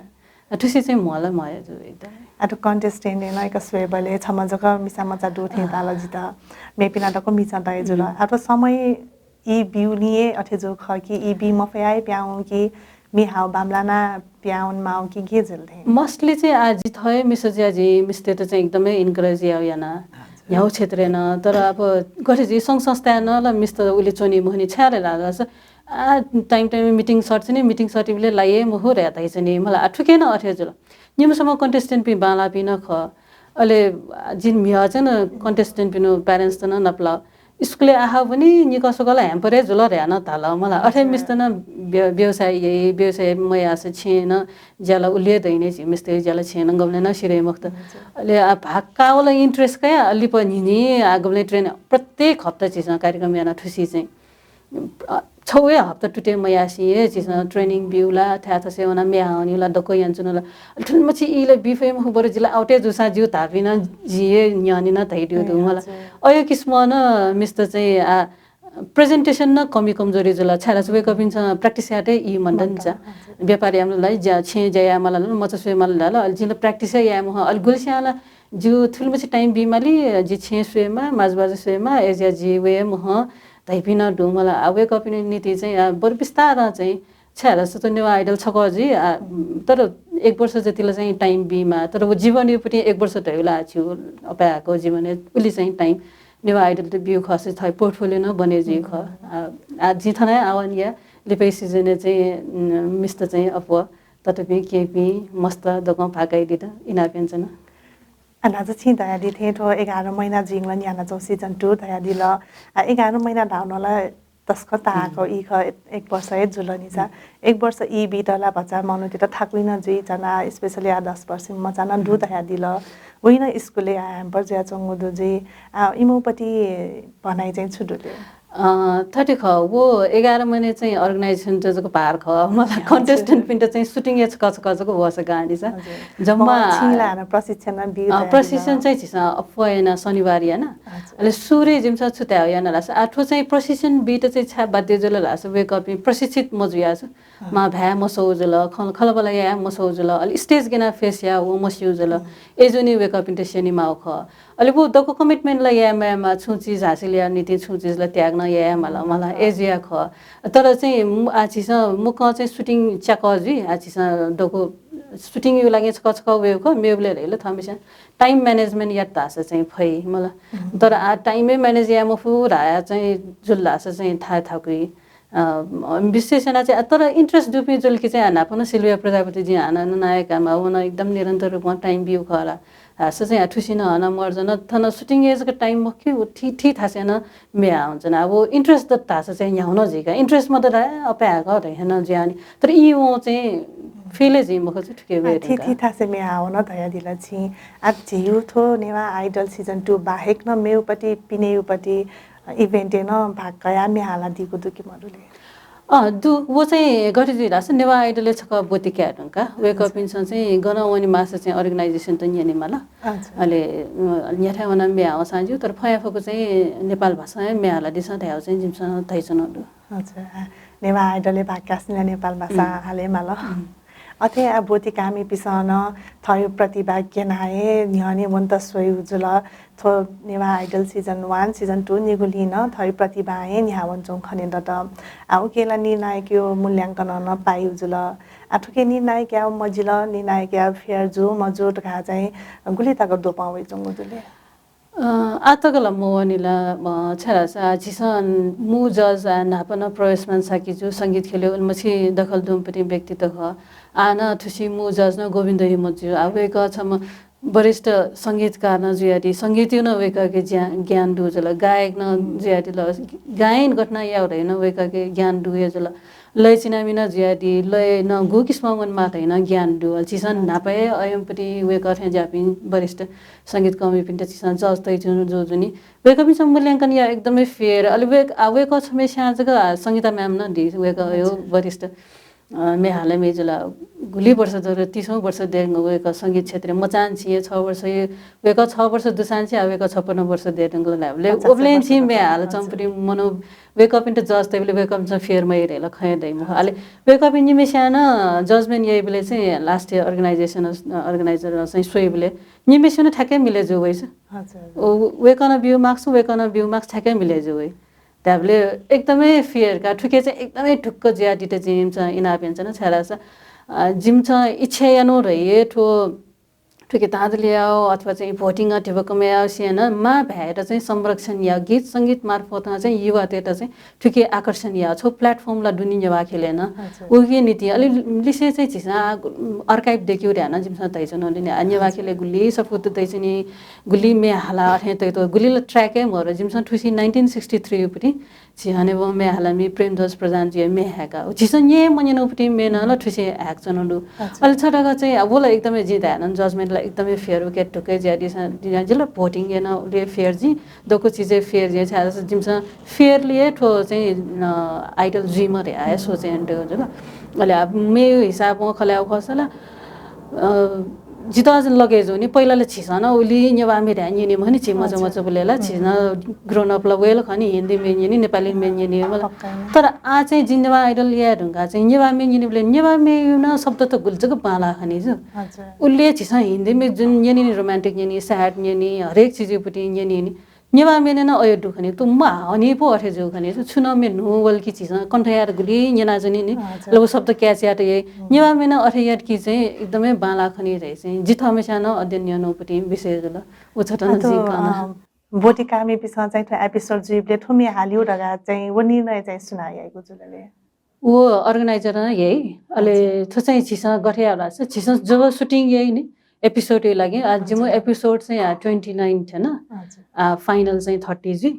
आ, थुसी चाहिँ म्हो ला म्हो हे जू एकदम। आः थ्व contestant-य् नं एक स्वयेबलय् छम्ह जक मिसा मचा दु थें ताल जितः। मेपिं ला दक्व मिसा दइ जुल। हम्म। आः थ्व समय ई ब्यूलिं हे अथे जू खः कि ई बी मफयाः हे पिहां वं कि म्ये हाःगु बांमलानाः पिहां वनेमाःगु कि गय् जुल थें? Mostly चाहिँ आः जि थः हे मिसा जुयाः जिं मिस्तय्‌त चाहिँ एकदमै encourage यायेगु याना। हजुर। न्ह्यागु क्षेत्रय् नं, तर अब गथे जुइ संघ संस्थाय् नं ला मिस्त उलि च्वनी मखु नि, छाय् धाःसा आः time time meeting सःतुनि, meeting सःतुबलय् लाइ हे मखु धया धयाच्वनी। मला आः थुकी नं अथे जुल। निम्ह स्वम्ह contestant-पिं बांलाःपिं नं खः। अले जिं म्हिगः चाहिँ नं contestant-पिनिगु parents-त नं नापलाः। स्कुलय् आः वनी निकः स्वकः ला ह्याम्पर हे जुल धयाः नं धाल मला। अथे मिस्त नं व्य-, व्यवसाय याइ, व्यवसाय मयाःसा छेँय् नं ज्या ला उलि हे दइने, झी मिस्त ज्या ला छेँय् नं गबलें नं सिधइ मखुत। अले आ, भाग काःगु ला interest कयाः लिपा न्हिं न्हिं आ, गबलें train, प्रत्येक हप्ता झीसं कार्यक्रम याना थुसी चाहिँ अ, छगू हे हप्ता तुते मयासें हे झीसं training ब्यू ला, थाय् थसे वना म्ये हावनी ला, दक्व यानाच्वनु ला। अले थुलिमछि ई ला बी फइ मखु, बरु जि ला out हे जूसां ज्यू धाःपिं नं जिं हे न्यंने नं धयादिउ दु मला। अय् किसिमं नं मिस्त चाहिँ आ, presentation नं कमी कमजोरी जुल। छाय्‌धाःसा वय्‌कःपिन्सं practice यायेत ई मन्त नि चा। व्यापार यायेमाल ला, ज्या, छेँय् ज्या यायेमाल ला, मचा स्वयेमाल ला, अले जिं ला practice हे याये मखं। अले गुलिस्यां ला जिगु थुलिमछि time बीमाली, जि छेँय् स्वयेमा, माजुबाजु स्वयेमा, अय्‌जुयाः जि वये मखं धइपिं नं दु मला। आ, वय्‌कःपिनि निंतिं चाहिँ, आ, बरु बिस्तारं चाहिँ, छाय्‌धाःसा त नेवाः Idol छकः जुइ, आ, तर एक वर्ष जति ला चाहिँ time बीमा, तर व जीवनयापट्टि एक वर्ष धइगु ला झीगु अपाय्‌हाकःगु जीवनय् उलि चाहिँ time नेवाः Idol त ब्यू खः, थः portfolio नं बने जुइ खः। आ, आ, जिं थन हे आह्वान या, लिपाया season-य् चाहिँ, उम्, मिस्त चाहिँ अप्वः ततःपिं, केहेँपिं, मस्त दक्वं भाग काइदित इनाप यानाच्वना। आ, न्हाचः छिं धयादी थें थ्व एघार महिना जिं ला न्यानाच्वं season two धयादिल। आ, एघार महिना धाःगु नं ला तसकं ताहाकः ई खः, एक वर्ष हे जुल नि चा। एक वर्ष ई बीत ला भचा मनूतय्‌त थाकुइ नं जुइ चा, specially आ दस वर्षया मचा नं दु धयादिल। उइ नं स्कुलय् आ ह्याम्पर जुयाच्वंगु दु जुइ। आ, इमिपट्टि भनाइ चाहिँ छु दु ले? अ, थथे खः, व एघार महिना चाहिँ organization त जक भार खः। मला contestant-पिन्त चाहिँ shooting-य् छकः छकः जक वःसा गांधी चा। जम्मा छिं ला हानं प्रशिक्षण बी अ, धयादिल। प्रशिक्षण चाहिँ झीसं अप्वः याना शनिबार याना। अले सुरुइ जिमिसं छु धाये याना धाःसा, आ, थ्व चाहिँ प्रशिक्षण बीत चाहिँ छाय् बाध्य जुल धाःसा वय्‌कःपिं प्रशिक्षित मजुयाच्वन। मां भाय् मसौ जुल, खँ-, खँल्हाबल्हा याये मसौ जुल, अले stage गय् याना face याये व मस्यू जुल। अय्‌जूगुलिं वय्‌कःपिन्त स्यनेमाःगु खः। अले व दक्व commitment ला याये मायेमा, छुं चिज हासिल याये निंतिं छुं चिज ला त्याग नं याये माल, मला, अय्‌जुया खः। तर चाहिँ मु-, आ, झीसं मुक्कं चाहिँ shooting च्याकः जुइ, आ, झीसं दक्व shooting-या लागिं छकः छकः वयेगु खः, मेगुबलय् ला थःम्हेस्यां time management यात धाःसा चाहिँ फइ मला। तर आ, time हे manage याये मफु धाया चाहिँ जुल धाःसा चाहिँ थाय् थाकुइ। अ, विशेष याना चाहिँ, तर interest दुपिं जुल कि चाहिँ न्हापा नं सिल्भिया प्रजापति जिं हानं नायिका मा, व नं एकदम निरन्तर रूपमा time ब्यू खः ला। आ, स चाहिँ आ थुसिनं हना मर्जन, थन shooting-य् जक time मखु, व थी, थी थासय् नं म्ये हावंच्वन। आ, व interest दत धाःसा चाहिँ न्ह्याउ नं जुइका, interest मदत धाःसा अपाय्‌हाकः धइ हे नं जुयावनी। तर ई वं चाहिँ feel हे जुइ मखु, थुके वये आ, थी, धुंका। थी थासय् म्ये हावं नं धयादिल छिं। आ, झीगु थ्व नेवाः Idol season two बाहेक नं मेगुपट्टि, पिनेगुपट्टि event-य् नं भाग कयाः म्ये हालादीगु दु कि मदु ले? अँ, दु। व चाहिँ गथे जुइ धाःसा नेवाः Idol-य् छकः ब्वति काये धुंकाः वय्‌कःपिन्सं चाहिँ गन वने माःसा चाहिँ organization त न्यने माल। अले, अ, न्ह्याथाय् वनाः म्ये हावंसां ज्यू, तर फयाफक्व चाहिँ नेपाल भाषां हे म्ये हालादिसँ धयागु चाहिँ जिमिसं धयाच्वनागु दु। अच्छा, आ, नेवाः Idol-य् भाग काःसां नेपाल भाषां हाले माल। अथे आ ब्वति काःमिपिन्सं नं थःगु प्रतिभा क्यनाः हे न्ह्यःने वनेत स्वयेगु जुल। थ्व Newah Idol season one, season two निगुलिं नं थःगु प्रतिभा हे न्ह्यावंच्वंगु खने दत। आ, उकिं ला निर्णायकया मूल्यांकन नं पाइगु जुल। आ, थुकी निर्णायकया मजिल, निर्णायकया fair जू मजू धकाः चाहिँ गुलि तक द्वपं वइच्वंगु दु ले? अ, आः तक ला मवःनि ला, अ, छाय्‌धाःसा झीसं मू judge आ न्हापा नं प्रवेशमान शाक्य जू, संगीत ख्यलय् उलिमछि दखल दुम्हपिं व्यक्तित्व खः। आ नं थुसी मू judge नं गोविन्द हिमत जू। आ वय्‌कः छम्ह वरिष्ठ संगीतकार नं जुयादी, संगीतय् नं वय्‌कःके ज्या-, ज्ञान दु जुल, गायक नं जुयादिल, गायन गथे यानाः याउ धइ नं वय्‌कःके ज्ञान दु हे जुल। लय् चिनामिना जुयादी, लय् नं गु किसिमं वनेमाः धइ नं ज्ञान दु। झीसं न्हापा हे अयंपट्टि वय्‌कः थें ज्याःपिं वरिष्ठ संगीतकर्मीपिन्त झीसं judge तयाच्वना जूगुलिं वय्‌कःपिन्सं मूल्यांकन याः एकदमै fair। अले वय्-, आ, वय्‌कः छम्हेस्यां जक, आ, संगीता ma'am नं दी, वय्‌कःया वरिष्ठ, अ, म्ये हालामि जुल। गुलि वर्ष दु, तीसौं वर्ष दयेधुंकल वय्‌कः संगीत क्षेत्रय्। मचांनिसें हे छ वर्ष, वय्‌कः छ वर्ष दुसांनिसें, आ, वय्‌कः छपन्न वर्ष दयेधुंकल धायेबलय् उबलेंनिसें म्ये हालाच्वंपिं मनू वय्‌कःपिन्त judge तयेबलय् वय्‌कःपिन्सं fair मयाः धइ ला खँ हे दइ मखु। अले वय्‌कःपिं निम्हेस्यां नं judgement याइबलय् चाहिँ last year organization, अ, organizer चाहिँ स्वइबलय् निम्हेस्यां नं ठ्याक्कै मिले जू वइस। व-, वय्‌कलं ब्यू marks, वय्‌कलं ब्यू marks ठ्याक्कै मिले जू वइ। धायेबलय् एकदमै fair का, थुके चाहिँ एकदमै ढुक्क जुयादीत जिमिसं इनाप यानाच्वना, छाय्‌धाःसा, अ, जिमिसं इच्छा यानागु धइ हे थ्व थुके धाःदलियाव अथवा चाहिँ voting अ धिबा कमय् याव सियान मां भाय्‌यात चाहिँ संरक्षण याव गीत संगीत मार्फत अ चाहिँ युवातय्‌त चाहिँ थुके आकर्षण याव छौ platform ला दुनि नेवाः ख्यलय् न। हजुर। उके निंतिं अले लिसे चाहिँ झीसं आ, archive देक्यु ध्यान जिमिसं तयाच्वनागुलिं आ नेवाः ख्यलय् गुलि सफूत तयाच्वनी, गुलि म्ये हाला अथे तयातःगु गुलि ला track हे मरु जिमिसं थुसी nineteen sixty three पुति झी हनेबहःम्ह म्ये हालामि प्रेमध्वज प्रधानजुया म्ये हाय्‌का। झीसं न्यने मन्यनागु पुति म्ये नं ला थुसे हाय्‌काच्वनागु दु। अच्छा। अले छता चाहिँ अब व ला एकदमै जिं धायेन judgement ला एकदमै fair उके ढुक्कै ज्या दिसा जिं ला voting याना उले fair जिं दक्व चिजय् fair जिं छाय्‌धाःसा जिमिसं fairly हे थ्व चाहिँ अ, idol जुइमा धया हे सोचे यानातयागु जुल। अले अब मेगु हिसाबं खँ ल्हायेगु खःसा ला अ, जितः लगे जूनि पहिला ला झीसं नं उलि नेवाः म्ये धया न्यने मखुनि झी मचा मचा बुले ला झीसं grown up ला वय्‌ल खनि हिन्दी म्ये न्यने नेपाली म्ये न्यने मला। तर आ चाहिँ जिं नेवाः idol याये धुंका चाहिँ नेवाः म्ये न्यने बुले नेवाः म्ये युना शब्द त गुलि जक बांला खनि जु। हजुर। उले झीसं हिन्दी म्ये जुन न्यने नि romantic न्यने sad न्यने हरेक चिजय् पुति न्यने नि नेवाः म्ये नं अयो दु खनि तु मा हनि पो अथे जु खनि छु नं म्ये न्हू वल कि झीसं कण्ठ यात गुलि न्यना जनि नि। हजुर। लो शब्द catch यात ये नेवाः म्ये नं अथे यात कि चाहिँ एकदमै बांला खनि रे चाहिँ जिथः म्ये स्यान अध्ययन न्यनो पुति विषय जुल। उ छता नं जिं कन। बोटी कामिपिसं चाहिँ थ्व episode जुइबले थ्व म्ये हालिउ धगा चाहिँ व निर्णय चाहिँ सुना याइगु जुलले। व organizer नं याइ। अले थ्व चाहिँ झीसं गथे याउ धाःसा झीसं जब shooting याइ नि episode लागि आ जिमु episode चाहिँ आ twenty nine थेन। आ final चाहिँ thirty जुइ।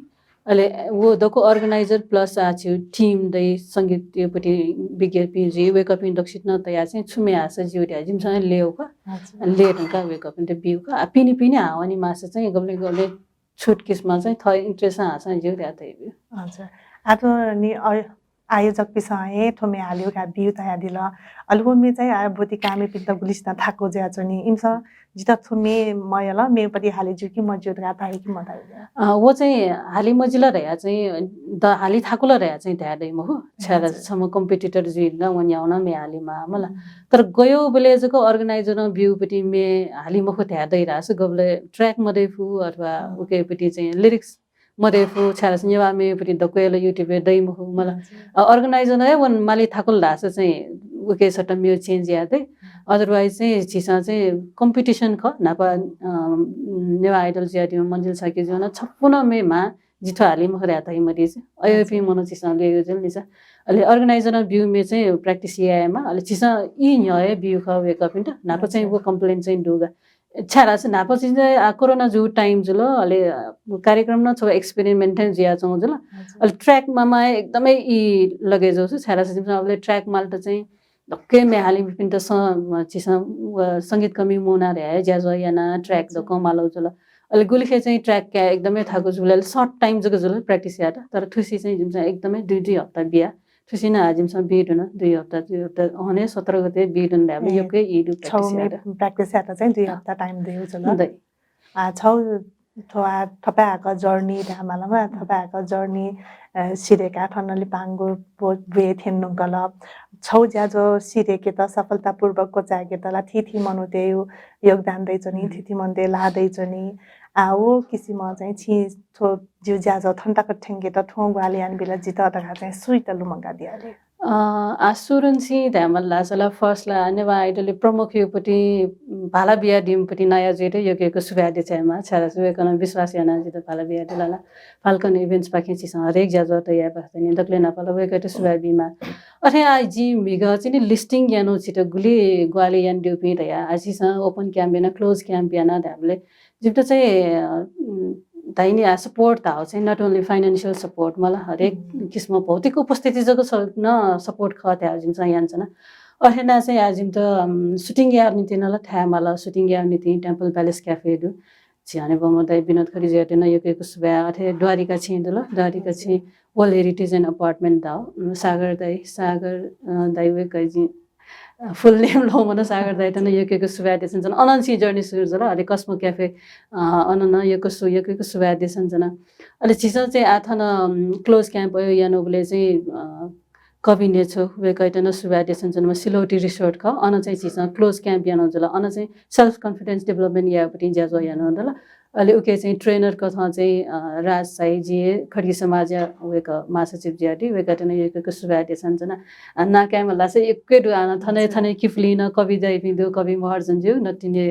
अले व दक्व organizer plus आ झीउ team दइ संगीत यो पुति विज्ञपिं जुइ वेकपिं दक्सित नं तया चाहिँ छु म्ये हाःसा जिउ धया जिमिसं ले उका। ले धुंका वेकपिं त बिउका आ पिनि पिनि हावनि मासा चाहिँ गबले गबले छुट किसिमा चाहिँ थः interest हाःसा जिउ धया तइ बिउ। अच्छा। आ थ्व नि आयोजकपिसं हे थ्व म्ये हालिउ का बिउ तया दिल। अले व म्ये चाहिँ आ बोटी कामिपिन्त गुलिसित थाकु ज्या च्वनी इमिसं जितः थ्व म्ये मयल म्ये पति हाले ज्यू कि मज्यू धका ताइ कि मताइ। अ, व चाहिँ हाले मजिल धया चाहिँ द हाले थाकुल धया चाहिँ धया दइ मखु। छाय्‌धाःसा छम्ह competitor जुइ न व न्याउ न म्ये हाले मा मला। तर गयो बले जक organizer नं बिउ पुति म्ये हाले मखु धया दइ धाःसा गबले track मदइ फु अथवा उके पुति चाहिँ lyrics मदइ फु छाय्‌धाःसा नेवाः म्ये पुति दक्व ला YouTube य् दइ मखु मला। अ, organizer नं हे वन माली थाकुल धाःसा चाहिँ उके सट्टा म्ये change या दइ। Otherwise चाहिँ झीसं चाहिँ competition ख नापा अ, नेवाः idol जुया दिउ मन्जिल शाक्य जुन छप्पु नं म्ये मा जिथ्व हाले मखु धया तइ मति चाहिँ अयो पिं मनो झीसं ले यो जुल नि चाहिँ। अले organizer नं बिउ म्ये चाहिँ practice यायेमा अले झीसं ई न्ह्यः हे बिउ ख वेकपिन्त नापा चाहिँ व complain चाहिँ दुगा। छाय्‌धाःसा न्हापा चाहिँ आ corona जु time जुल अले कार्यक्रम नं छौ experiment थें जुया चौ जुल। अले track मामा एकदमै ई लगे जौसु छाय्‌धाःसा जिमिसं अबले track माल त चाहिँ दक्के म्ये हालिपिन्त स झीसं संगीत कमि मुना रे ज्याझ्वः याना track दक्क मालौ जुल। अले गुलिखे चाहिँ track क्या एकदमै थाकु जुल short time जक जुल practice यात तर थुसी चाहिँ जिमिसं एकदमै दुई दुई हप्ता बिया। थुसिन आ जिमिसं बी दुन दुई हप्ता दुई हप्ता हने सत्र गते बी दुन धायेबले यक्व ई दु practice यात। Practice यात चाहिँ दुई हप्ता time दयु जुल। आ छौ थ्व आ थपाय्‌क journey धायेमाल मा थपाय्‌क journey सिधय्‌का थन लिपांगु ब्वये थें नुंकल। छौ ज्याझ्वः सिधय्‌केत सफलतापूर्वक क्वचाय्‌केत ला थीथी मनूतय्‌यु योगदान दइच्वनी थीथी मनूतय् ला दइच्वनी। आ व किसिम चाहिँ छि थ्व ज्यु ज्याझ्वः थन तक थ्यंकेत थ्वं ग्वाहालि यानाबिल जितः धकाः चाहिँ सुइत लुमंकादियाले। अ, आ सुरुंसि धायेमाल धाःसा ला first ला नेवाः Idol प्रमुख युपति भाला बियादीमपति नाया जुइत यक्व यक्व सुभाय् देछायेमा। छाय्‌धाःसा वय्‌कलं विश्वास यानाः जितः भाला बियादिल ला। Falcon Events पाखें झीसं हरेक ज्याझ्वः तयाः बाखतनि दकले नापला वय्‌कःयात सुभाय् बीमा। अथे आ जिं म्हिगः चिनि listing यानु छित गुलि ग्वाहालि यानादीपिं धया। आ झीसं open camp याना close camp याना धायेबले जिमित चाहिँ, अ, उम्, धाइनि आ support धाउ चाहिँ not only financial support मला हरेक किसिम भौतिक उपस्थिति जक स-, न support खः धाउ जिमिसं याना च्वना। अथे ना चाहिँ आ जिमित, उम्, shooting याउ निंतिं न ला थाय् माल, shooting याउ निंतिं Temple Palace Cafe दु। झी हनेबहःम्ह दाइ विनोद खड्गीजुयात न यक्व यक्व सुभाय्, अथे द्वारिका छिं दु ल, द्वारिका छिं World Heritage and Apartment धाउ, उम्, सागर दाइ, सागर, अ, दाइ वय्‌कःया जिं full name ल्वःमन सागर दाइयात नं यक्व यक्व सुभाय् देछाना च्वना। अनंलि journey सुरु जुल, अले Cosmo Cafe, अ, अन नं यक्व सु-, यक्व यक्व सुभाय् देछाना च्वना। अले झीसं चाहिँ आ थन, उम्, close camp यानुबलय् चाहिँ, अ, कवि नेछु वय्‌कःयात नं सुभाय् देछाना च्वना। सिलौटी resort खः, अन चाहिँ झीसं close camp यानु जुल। अन चाहिँ self confidence development यायेपति ज्याझ्वः यानु जुल। अले उके चाहिँ trainer कथं चाहिँ, अ, राज साई जि हे खड्गी समाजया वय्‌कः महासचिव जुयादी, वय्‌कःयात नं यक्व यक्व सुभाय् देछाना च्वना। आ, नाकाय् मल्लासे यक्व दु आन थने थने किपलिन कवि दाइपिं दु, कवि महर्जन ज्यू, नटिने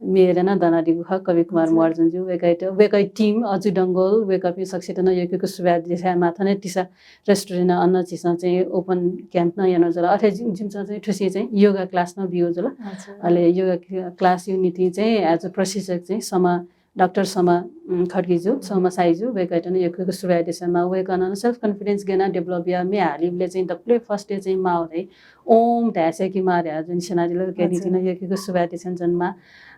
मेर यानाः दनादीगु खः कवि कुमार महर्जनजु। वय्कःयात, वय्कःया team अजु डंगोल, वय्कःपिं सकसित नं यक्व यक्व सुभाय् देछायेमाः। थन तिसा restaurant अन झीसं चाहिँ open camp नं यानागु जुल। अथे जि-, जिमिसं चाहिँ थुसी चाहिँ योगा class नं बियागु जुल। अले योगा class यागु निंतिं चाहिँ आज प्रशिक्षक चाहिँ समा डाक्टर समा, उम्, खड्गीजु, समा साईजु, वय्कःयात नं यक्व यक्व सुभाय् देछायेमाः। वय्कलं self confidence गय् यानाः develop याः, म्ये हालीबलय् चाहिँ दकलय् first-य् चाहिँ माः धाइ, ओम धाये सय्के माः धाये जुयाः नं स्यनादिल। वय्कःया निंतिं नं यक्व यक्व सुभाय् देछानाच्वनेमाः।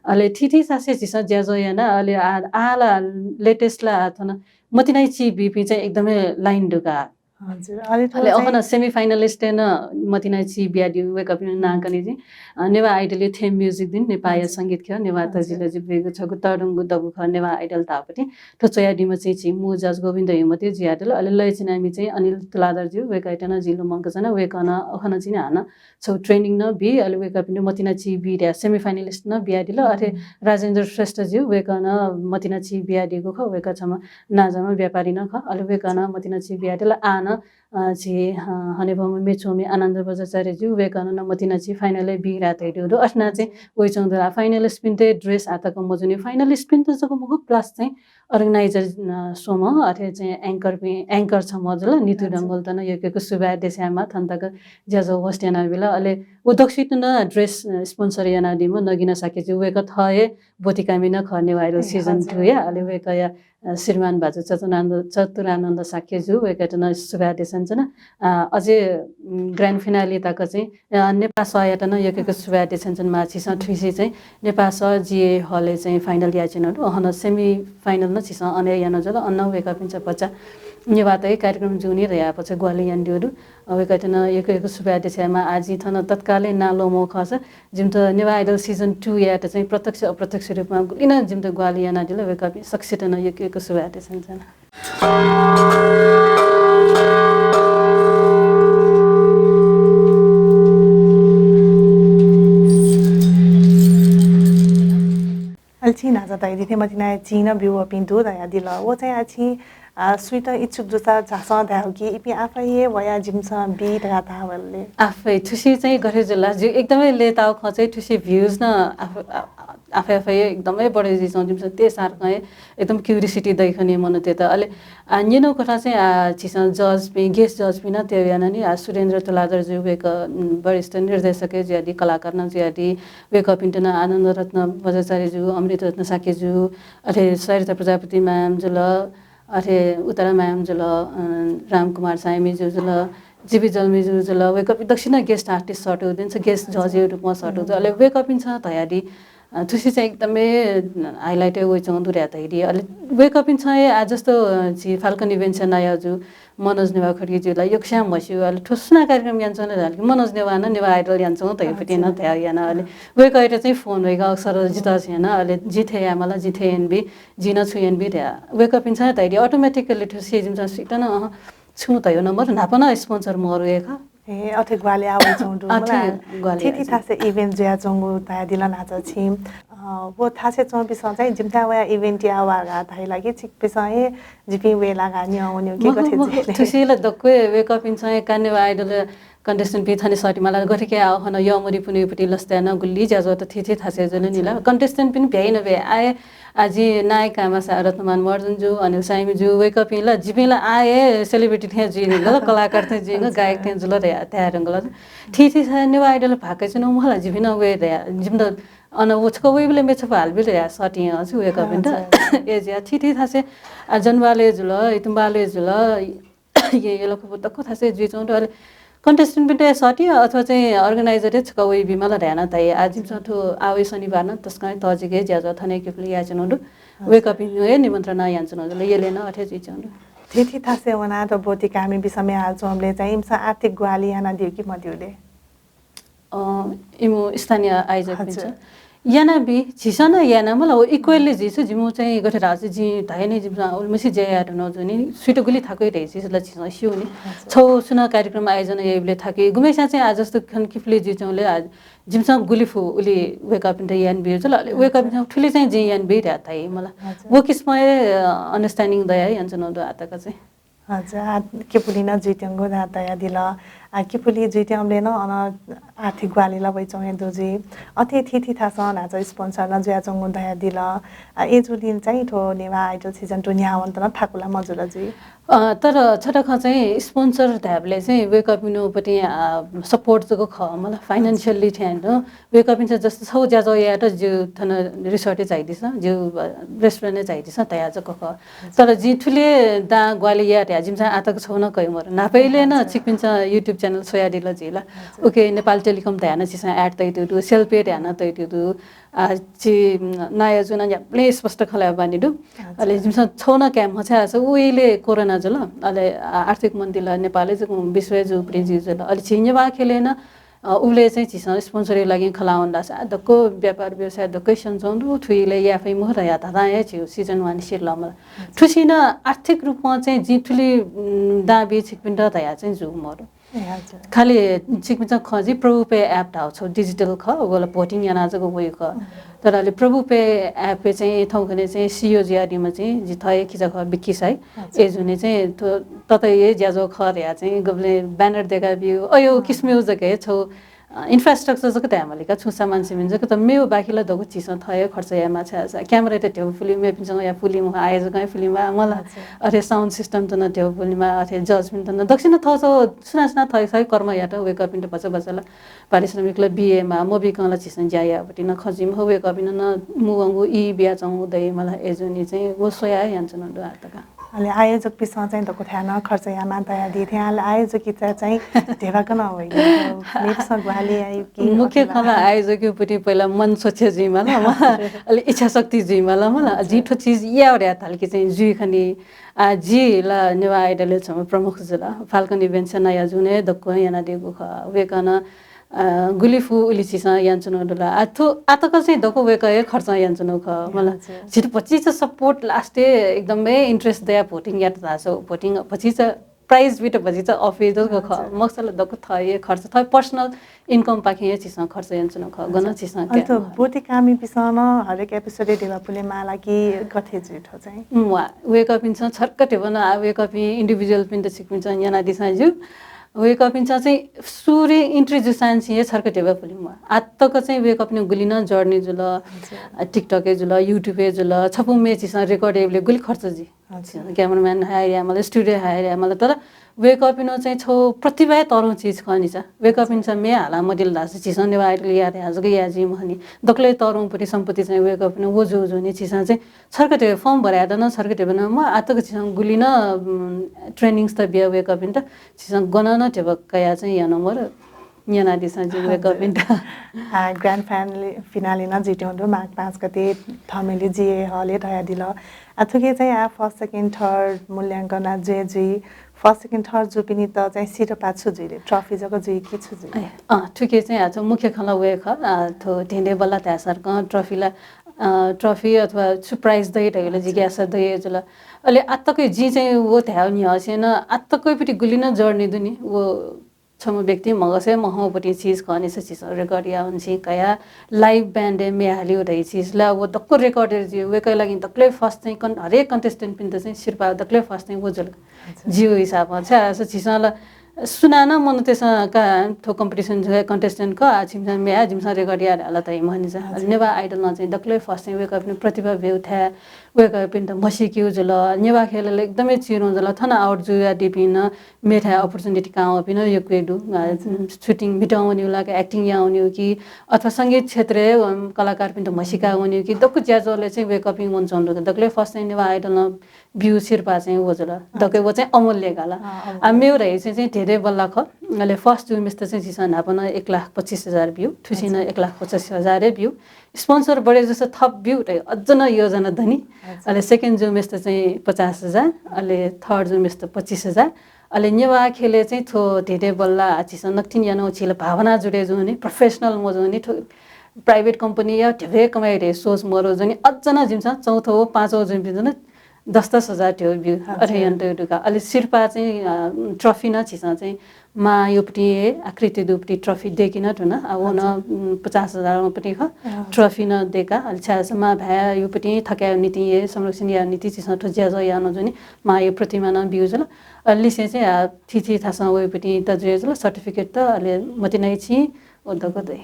अले थीथी थासय् झीसं ज्याझ्वः याना, अले आ-, आः ला latest ला थन मतिनाया ची बीपिं चाहिँ एकदमै line दुका। हजुर, अले अले अखन semi finalist-य् नं मतिनाया ची बियादीगु वय्कःपिं नां कने जिं, अ, नेवाः Idol-या theme music दिं, नेपाःया संगीत खः, नेवाः तजिलजि बीगु छगू तःधंगु दबू खः, नेवाः Idol धाःपिं। थ्व च्वयादीम्ह चाहिँ झी मू judge गोविन्द हिमती जुयादिल। अले लय् चिनामि चाहिँ अनिल तुलाधरजु, वय्कःयात नं जिं लुमंकाच्वना, वय्कलं अखन चाहिँ हानं छगू training नं बी, अले वय्कःपिन्त मतिनाया ची बी धयाः semi finalist नं बियादिल। अथे राजेन्द्र श्रेष्ठजु, वय्कलं मतिनाया ची बियादीगु खः, वय्कः छम्ह नांजाःम्ह व्यापारी नं खः। अले वय्कलं मतिनाया ची बियादिल। आः नं, अ, झी, अ, हनेबहःम्ह म्ये च्वमि आनन्द बज्राचार्यजु, वय्कलं नं मतिनाया ची final-य् बी धयाः धयादीगु दु। अथे यानाः चाहिँ वइच्वंगु दु। Finalist-पिन्त dress आःतक मजूनि, finalist-पिन्त जक मखु, plus चाहिँ organizer, अ, स्वम्ह, अथे चाहिँ anchor-पिं, anchor छम्ह जुल, नितु डंगोलयात नं यक्व यक्व सुभाय् देछायेमाः, थन तक ज्याझ्वः host यानाबिल। अले व दक्वसित नं dress, अ, sponsor यानादीम्ह नगिना शाक्यजु, वय्कः थः हे ब्वतिकामि नं खः नेवाः Idol season two-या। अले वय्कःया, अ, श्रीमान भाजु चतुरानन्द, चतुरानन्द शाक्यजु, वय्कःयात नं सुभाय् देछानाच्वना। अ, अझै, उम्, grand finale तक चाहिँ, अ, नेपाः सःयात नं यक्व यक्व सुभाय् देछानाच्वनेमाः। झीसं थुसी चाहिँ नेपाः सः GA hall-य् चाहिँ final यानाच्वनागु दु। अन semi final नं झीसं अन हे यानागु जुल। अन वय्कःपिन्सं भचा नेवाःतय् कार्यक्रम जूनि धयाः भचा ग्वाहालि यानादीगु दु। अ, वय्कःयात नं यक्व यक्व सुभाय् देछायेमाः। आः जिं थन तत्कालय् नां ल्वःमंगु खःसा जिमित नेवाः Idol season two-यात चाहिँ प्रत्यक्ष अप्रत्यक्ष रूपमा गुलि नं जिमित ग्वाहालि यानादिल, वय्कःपिं सकसित नं यक्व यक्व सुभाय् देछानाच्वना। अले छिं न्हाचः धयादी थें मतिनाया चिं नं ब्यूवःपिं दु धयादिल। व चाहिँ आः छिं, अ, सुइत इच्छुक जूसा झासँ धायेगु कि इपिं आफै हे वयाः जिमिसं बी धकाः धाःवल ले? आफै थुसी चाहिँ गथे जुल ला, जिगु एकदमै लय्ताःगु खँ चाहिँ थुसी views नं आफ-, आ-, आ-, आफै आफै हे एकदमै बढे जुइच्वं, जिमिसं तय् सारकं हे एकदम curiosity दइ खनी मनूतय्त। अले आः न्यनागु कथं चाहिँ आः झीसं judge-पिं, guest judge-पिं नं तयेगु याना नि। आः सुरेन्द्र तुलाधरजु वय्कः, उम्, वरिष्ठ निर्देशक हे जुयादी, कलाकार नं जुयादी। वय्कःपिन्त नं आनन्द रत्न बज्राचार्यजु, अमृत रत्न शाक्यजु, अथे सरिता प्रजापति ma'am जुल, अथे उत्तरा ma'am जुल, अ, रामकुमार सायमिजु जुल, जीवी जलमिजु जुल, वय्कःपिं दक्वसिनं guest artist सःतूगु दु नि, guest judge-या रूपमा सःतूगु दु। अले वय्कःपिन्सं धयादी, अ, थुसी चाहिँ एकदमै highlight हे वइच्वंगु दु धयाः धयादी। अले वय्कःपिन्सं हे आः जस्तो, अ, झी Falcon Events-या नायःजु मनोज नेवाः खड्गीजुयात ला यक्वस्यां म्हस्यू, अले थ्व सुनां कार्यक्रम यानाच्वंगु धाल कि मनोज नेवाः नं नेवाः Idol यानाच्वंगु धइगु पति नं धयाः याना। अले वय्कःयात चाहिँ phone वइगु अवसर जितः चाहिँ याना, अले जिं थथे यायेमाल, जिं थथे यानाबी, जिं नं छुं यानाबी धयाः वय्कःपिन्सं धयादी automatically थुसी जिमिसं सुइत नं, अहँ, छुं धयागु नं मरु, न्हापा नं sponsor मरु हे खः। ए, अथे ग्वाहालि याः वइच्वंगु दु। अथे मला ग्वाहालि थीथी याः थासय् event जुयाच्वंगु धयादिल न्हाचः छिं। अ, व थासय् च्वंपिसं चाहिँ जिमिथाय् वयाः event याः वा धकाः धाइ ला कि छिकपिसं हे जिपिं वये ला धकाः न्यं वनेगु कि मखु, गथे मखु, जुइ ले? थुसी ला दक्व हे वय्कःपिन्सं हे का नेवाः Idol contestant-पिं थन सःतेमाल, गथे कि आः अन यःमरि पुन्हुया पति लसताय् नं गुलि ज्याझ्वः त थीथी थासय् जुल नि ला। Contestant-पिं भ्याइ न भ्याइ आः आः जि नायक कामासा रत्नमान महर्जनजु, अनिल सायमिजु, वय्कःपिं ला, जिपिं ला आः हे celebrity थें जुइधुंकल, कलाकार थें जुइधुंकल, गायक थें जुल धयाः धाये धुंकल। थीथी थासय् नेवाः Idol भाकय् च्वनागु मखु ला, जिपिं नं वये धयाः, जिमित अन व छकः वइबलय् मेछपु हालाबिल धयाः सःतिं छु वय्कःपिन्त। हजुर। ए जुयाः थीथी थासय्, आः, जनबहालय् जुल, इतुंबहालय् जुल, ये, ये लखपु दक्व थासय् जुइच्वंगु दु। अले contestant-पिन्त हे सःति अथवा चाहिँ organizer हे छकः वइबीमाल धयाः नं धाइ। आः जिमिसं थ्व आः वइ शनिबार नं तसकं हे तःजिक हे ज्याझ्वः थन हे किपुली यायेच्वनागु दु। अच्छा। वय्कःपिन्त हे निमन्त्रणा यानाच्वनागु दु। यलय् नं अथे जुइच्वंगु दु। थीथी थासय् वनाः थ्व ब्वति कामिपिं समया हालाच्वंबलय् चाहिँ इमिसं आर्थिक ग्वाहालि यानादिउ कि मदिउ ले? अ, इमु स्थानीय आयोजकपिन्सं। हजुर। यानाबी, झीसं नं याना मला, व equally जुइ छु, जिमु चाहिँ गथे धाःसा जिं धाये नि, जिमिसं उलिमछि ज्या याये धुन जुनि, सुइत गुलि थाकुइ धइगु ला झीसं स्यू नि। हजुर। छगू सुनां कार्यक्रम आयोजना याइबलय् थाकुइ, गुम्हेस्यां चाहिँ आः जस्तो खन किपुली जुइच्वंबलय् आः जिमिसं गुलि फु उलि वय्कःपिन्त यानाबी जुल, अले हजुर। वय्कःपिन्सं थुलि चाहिँ जिं यानाबी धयाः धाइ मला। हजुर। व किसिमं हे, अ, understanding दयाः यानाच्वनागु दु आःतक चाहिँ। हजुर, आः किपुली नं जुइत्यंगु धयाः धयादिल। आः आ, किपुली जुइत्यंबलय् नं अन आर्थिक ग्वाहालि ला वइच्वंगु दु जुइ। अथे थीथी थासं न्हाचः sponsor नं जुयाच्वंगु धयादिल। आ, अय्‌जूगुलिं चाहिँ थ्व नेवाः Idol season two न्ह्यावनेत नं थाकु ला मजुल जुइ। अ, तर छता खँ चाहिँ sponsor धायेबलय् चाहिँ वय्‌कःपिनिगु पट्टि, अ, support जक खः, मतलब financially थें नं। वय्‌कःपिन्सं जस्तो छगू ज्याझ्वः यायेत जिगु थन resort-य् झाइदिसँ, जिगु, अ, restaurant-य् झाइदिसँ धयाः जक खः। तर जिं थुलि दां ग्वाहालि याये धयाः जिमिसं आःतक छगू नं कयामदु। न्हापांनिसें नं छिकपिन्सं YouTube channel स्वयादिल जुइ ला। उकी नेपाल Telecom धयाः नं झीसं ad तयातःगु दु, Cellpay धयाः नं तयातःगु दु। आ, झी नायःजुं नं न्ह्याबलें स्पष्ट खँ ल्हायेमाःगु दु। अले जिमिसं छगू नं काये मफु छाय् धाःसा उबलय् कोरोना जुल। अले, आ, आर्थिक मन्दी ला नेपालय् जक, विश्वय् जूगु पट्टि जुल। अले झी नेवाः ख्यलय् नं अ, उबलय् चाहिँ झीसं sponsor-या लागिं खँ ल्हानागु धाःसा, आ, दक्व व्यापार व्यवसाय दक्वसिनं च्वंगु दु, थुलि याये फइ मखु धयाः धाधां हे झीगु season one सिधल मला। थुसिनं आर्थिक रूपं चाहिँ जिं थुलि, उम्, दां बी छिकपिन्त धयाः चाहिँ जूगु मदु। ए, हजुर। खालि छिकपिन्सं खः जुइ, प्रभु Pay app धाःगु छगू digital खः, व ला voting यानाः जक वइगु खः। तर अले प्रभु Pay app-य् चाहिँ थौंकन्हय् चाहिँ CEO जुयादीम्ह चाहिँ जि थःया किजा खः, विक्की साई। अय्‌जूगुलिं चाहिँ थ्व ततःया ज्याझ्वः खः धयाः चाहिँ गबलें banner दय्‌काबिउ, अज्याःगु किसिमया जक हे छगू, अ, infrastructure जक धाये माल का, छुं सामान सिमिन जक, तर मेगु बाकी ला दक्व झीसं थः हे खर्च यायेमाः छाय् धाःसा camera-यात ध्यबा पुलेमाः, मेपिन्सं याये पुलेमाः, आयोजकं याये पुलेमाः मला। अथे sound system-त नं ध्यबा पुलेमाः, अथे judge-पिन्त नं दक्वसिनं थः छगू सुनां सुनां थःगु थःगु कर्म यात, वय्‌कःपिन्त भचा भचा ला पारिश्रमिक ला बियेमाः, मबीकं ला झीसं ज्या यायेगु पट्टि नं खँ जुइ मखु, वय्‌कःपिन्सं नं मुंगूगु ई बियाच्वंगु दइ मला। अय्‌जूगुलिं चाहिँ व स्वयाः हे यानाच्वनागु दु आःतक। अले आयोजकपिन्सं चाहिँ दक्व थाय् नं खर्च यायेमाः धयादी थें, अले आयोजकपिन्त चाहिँ ध्यबा कनाः वइ। मेपिन्सं ग्वाहालि याइ कि मुख्य खँ ला आयोजकपिनिगु पट्टि पहिला मन स्वच्छ जुइमाल, अले इच्छा शक्ति जुइमाल मला। जिं थ्व चिज याये धकाः धाल कि चाहिँ जुइ खनी। आ, जि ला नेवाः Idol-य् छम्ह प्रमुख जुल। Falcon Events-या नायःजुं हे दक्व यानादीगु खः। वय्‌कलं अ, गुलि फु उलि झीसं यानाच्वनागु दु ला। आ, थ्व आःतक चाहिँ दक्व वय्‌कःया खर्चं यानाच्वनागु खः। मला, हजुर। झीत भतिचा support last-य् एकदमै interest दयाः voting यात धाःसा, voting भतिचा prize बित भतिचा offer जक खः। हजुर। मखुसा ला दक्व थःया खर्च, थः personal income पाखें हे झीसं खर्च यानाच्वनागु खः। गनं झीसं अले थ्व काय् मखु। ब्वति कामिपिन्सं नं हरेक episode-य् ध्यबा पुलेमाः ला कि गथे जुइ थ्व चाहिँ? म्वाः, वय्‌कःपिन्सं छर्क ध्यबा नं, आ, वय्‌कःपिं individual-पिन्त छिकपिन्सं न्यनादिसँ ज्यू। वय्‌कःपिन्सं चाहिँ सुरुइ entry जूसांनिसें हे छर्क ध्यबा पुलेमाः। आःतक चाहिँ वय्‌कःपिनिगु गुलि नं journey जुल, हजुर। अ, TikTok-य् जुल, YouTube-य् जुल, छपु म्ये झीसं record याइबलय् गुलि खर्च जुइ। हजुर। Cameraman hire यायेमाल, studio hire यायेमाल, तर वय्‌कःपिनिगु चाहिँ छगू प्रतिभा हे तःधंगु चिज खः नि चा। वय्‌कःपिन्सं म्ये हाला मदिल धाःसा झीसं नेवाः Idol याये धयाः जक याये जुइ मखु नि। दकलय् तःधंगु पट्टि सम्पत्ति चाहिँ वय्‌कःपिनिगु व जूगुलिं झीसं चाहिँ छर्क ध्यबा, form भरायेत नं छर्क ध्यबा नं म्वाः, आःतक झीसं गुलि नं, उम्, trainings त बिया वय्‌कःपिन्त, झीसं गनं नं ध्यबा कयाः चाहिँ यानागु मदु। न्यनादिसँ ज्यू, हजुर। वय्‌कःपिन्त। आ, grand finale, finale नं जुइत्यंगु दु, माघ पाँच गते थमेलि जिए hall-य् धयादिल। आ, थुकी चाहिँ आ first, second, third मूल्यांकन आ जुइ जुइ, first, second, third जूपिनित चाहिँ सिरपाः छु जुइ ले? Trophy जक जुइ कि छु जुइ? ए, अँ, थुकी चाहिँ आ, थ्व मुख्य खँ ला व हे खः, आ, थ्व धेंधें बल्लाः धाये सरकं trophy ला, अ, trophy अथवा छु prize दइ धइगु ला जिज्ञासा दइ जुल। अले आःतक जिं चाहिँ व धायेगु न्ह्यःसें नं आःतक पट्टि गुलि नं journey दु नि, व छम्ह व्यक्ति म्हगसय् महौं पट्टि चिज खः नि, स झीसं record याः वंसें कयाः live band-य् म्ये हालेगु धइगु चिज ला व दक्व record जुइ। वय्‌कःया लागिं दकलय् first चाहिँ कन-, हरेक contestant-पिन्त चाहिँ सिरपाः दकलय् first चाहिँ व जुल। अच्छा। जिगु हिसाबं छाय् धाःसा झीसं ला सुनानं मनूतय्‌सं का थ्व competition जुइ contestant खः, आ, छिमिसं म्ये हाः, जिमिसं record याये धाल धइ मखु नि चा। अच्छा। नेवाः Idol-ं चाहिँ दकलय् first चाहिँ वय्‌कःपिनि प्रतिभा ब्यूगु थाय् वय्‌कःपिन्त म्हसीकेगु जुल। नेवाः ख्यलय् ला एकदमै चिधंगु जुल। थन out जुयादीपिं नं मेथाय् opportunity कां वःपिं नं यक्व दु। अ, हजुर। Shooting म्हितः वनेगु ला कि acting याः वनेगु कि अथवा संगीत क्षेत्रय्, अम, कलाकारपिन्त म्हसीका वनेगु कि दक्व ज्याझ्वलय् चाहिँ वय्‌कःपिं वनाच्वंगु दु। दकलय् first चाहिँ नेवाः Idol-नं ब्यूगु सिरपाः चाहिँ व जुल। दकलय् व चाहिँ अमूल्य का ला। अँ, अमूल्य। आ, मेगु धइगु चाहिँ, चाहिँ धेंधें बल्लाः खः। अले first जूम्हेसित चाहिँ झीसं न्हापां नं एक लाख पच्चिस हजार ब्यू, थुसिं नं एक लाख पचास हजार हे ब्यू। Sponsor बढे जूसा थप ब्यू धइ अझ नं योजना दनि। अच्छा। अले second जूम्हेसित चाहिँ पचास हजार, अले third जूम्हेसित पच्चिस हजार। अले नेवाः ख्यलय् चाहिँ थ्व धेंधें बल्लाः झीसं नकतिनि यानागु झी ला भावना जुडे जुनि, professional मजुनि, थ्व private company या ध्यबा कमाइ धइगु सोच मरु जुनि, अझ नं जिमिसं चौथो व पाँचौ जूपिन्त नं दस दस हजार ध्यबा ब्यू, अच्छा। अथे यानातयागु दु का। अले सिरपाः चाहिँ, अ, trophy नं झीसं चाहिँ मांयागु पति हे आकृति दुगु पति ट्रफी दय्‌के नं धुन। आ, व नं, हजुर। उम्, पचास हजार पति खः। हजुर। ट्रफी नं दय्‌का। अले छाय् धाःसा मां भाय्‌यागु पति थकायेगु निंतिं हे संरक्षण यायेगु निंतिं झीसं थ्व ज्याझ्वः याना जुनि मांयागु प्रतिमा नं ब्यूगु जुल। अले लिसें चाहिँ, आ, थीथी थासं वइगु पति त जुया जुल, certificate त, अले मतिनाया चिं व दक्व दइ।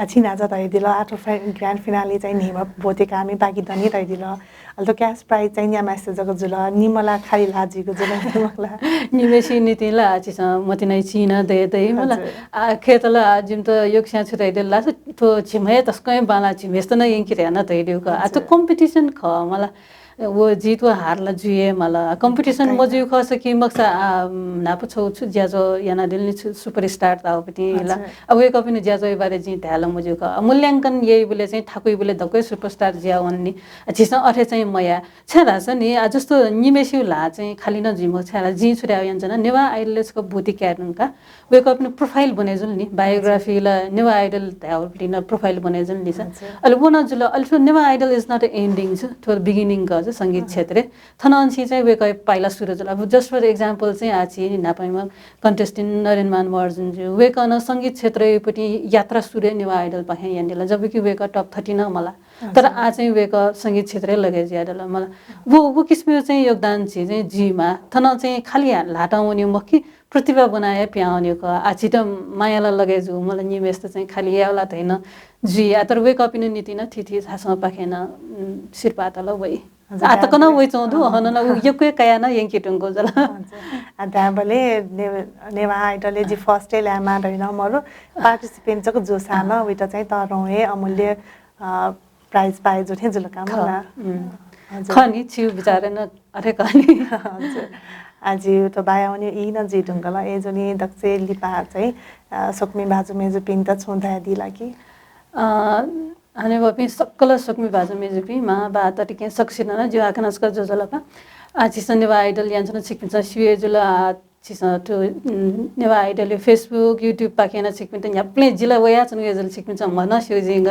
आ, छिं न्हाचा धयादिल, आ थ्व फा-, grand finale चाहिँ न्हय्‌म्ह ब्वति कामि बाकी दनि धयादिल। अले थ्व cash prize चाहिँ न्याम्हसित जक जुल, निम्ह ला खालि ल्हाः जुइगु जुल, निम्ह ला। निम्हसिया निंतिं ला झीसं मतिनाया चिं नं दये दइ मला। हजुर। आ, खय्‌त ला जिमित यक्वस्यां छु धयादिल धाःसा, थ्व झिम्ह हे तसकं हे बांलाः, झिम्हेसित नं यंके धयाः नं धयादीगु खः। आ, थ्व हजुर। Competition खः मला। व जीत व हार ला जुइ हे माल। Competition मजुइगु खःसा कि मखुसा, आ, न्हापा छगू छु ज्याझ्वः यानादिल नि, छु superstar धाःगु पति ला। हजुर। आ, वय्‌कःपिनि ज्याझ्वःया बारे जिं धाये ला मज्यू खः। आ, मूल्यांकन याइबलय् चाहिँ थाकुइबलय् दक्व हे superstar जुया वनी नि। आ, झीसं अथे चाहिँ मयाये। छाय् धाःसा नि, आ, जस्तो निम्हसिया ल्हाः चाहिँ खालि नं जुइ मखु, छाय् धाःसा जिं छु धाये यानाच्वना, नेवाः Idol-य् छकः ब्वति काये धुंकाः वय्‌कःपिनि profile बने जुल नि, biography ला नेवाः Idol धायेबलय् नं profile बने जुल नि सा। हजुर। अले व नं जुल, अले थ्व Newah Idol is not a ending, छु, थ्व beginning खः छु संगीत क्षेत्रय्। थनंनिसें चाहिँ वय्‌कःया पाइला सुरु जुल। अब just for example चाहिँ आ झी न्हापायाम्ह contestant नरेन मान महर्जनजु, वय्‌कलं संगीत क्षेत्रया पति यात्रा सुरु हे नेवाः Idol पाखें यानादिल, जबकि वय्‌कः top thirty नं मलाः। तर आ चाहिँ वय्‌कः संगीत क्षेत्रय् लगे जुयादिल मला। व, व किसिमया चाहिँ योगदान झी चाहिँ जुइमाः। थन चाहिँ खालि ल्हातं वनेगु मखु कि, प्रतिभा बनाया पिहां वनेगु खः। आ झीत माया ला लगे जू, मला निम्हसित चाहिँ खालि याये ला धइन जुइ। आ तर वय्‌कःपिनि निंतिं नं थीथी थासंपाखें नं, उम्, सिरपाः त ला वइ। हजुर, आ तक नं वइच्वंगु दु, अँ। हन नं उ यक्व हे कयाः नं यंके धुंकूगु जुल। हजुर। आ, धायेबलय् ने-, नेवाः Idol-य् जि first हे लायेमाः धइन मरु, participant जक जूसां नं वइत चाहिँ तःधं हे अमूल्य, अ, prize पाये जू थें जुल का खः। मला। उम्। हजुर। खः नि, छिगु विचारय् नं अथे खः नि। हजुर। आ झी थ्व बाया वनेगु ई नं जुइ धुंकल। अय्‌जूगुलिं दकलय् लिपा चाहिँ, अ, स्वकुमि भाजु मय्‌जुपिन्त छुं धयादी ला कि? अ, हनेबहःपिं सकल स्वकुमि भाजु मय्‌जुपिं, मां, बाः, ततिकेहेँ सकसित नं जिगु हाकनं छकः ज्वजलपा। आ, झीसं नेवाः Idol यानाच्वना, छिकपिन्सं स्यू हे जुल, आ, झीसं थ्व, उम्, नेवाः Idol-या Facebook, YouTube पाखें नं छिकपिन्त न्ह्याबलें जिल्ला वयाच्वनागु हे जुल, छिकपिन्सं म्हनं स्यू जिं।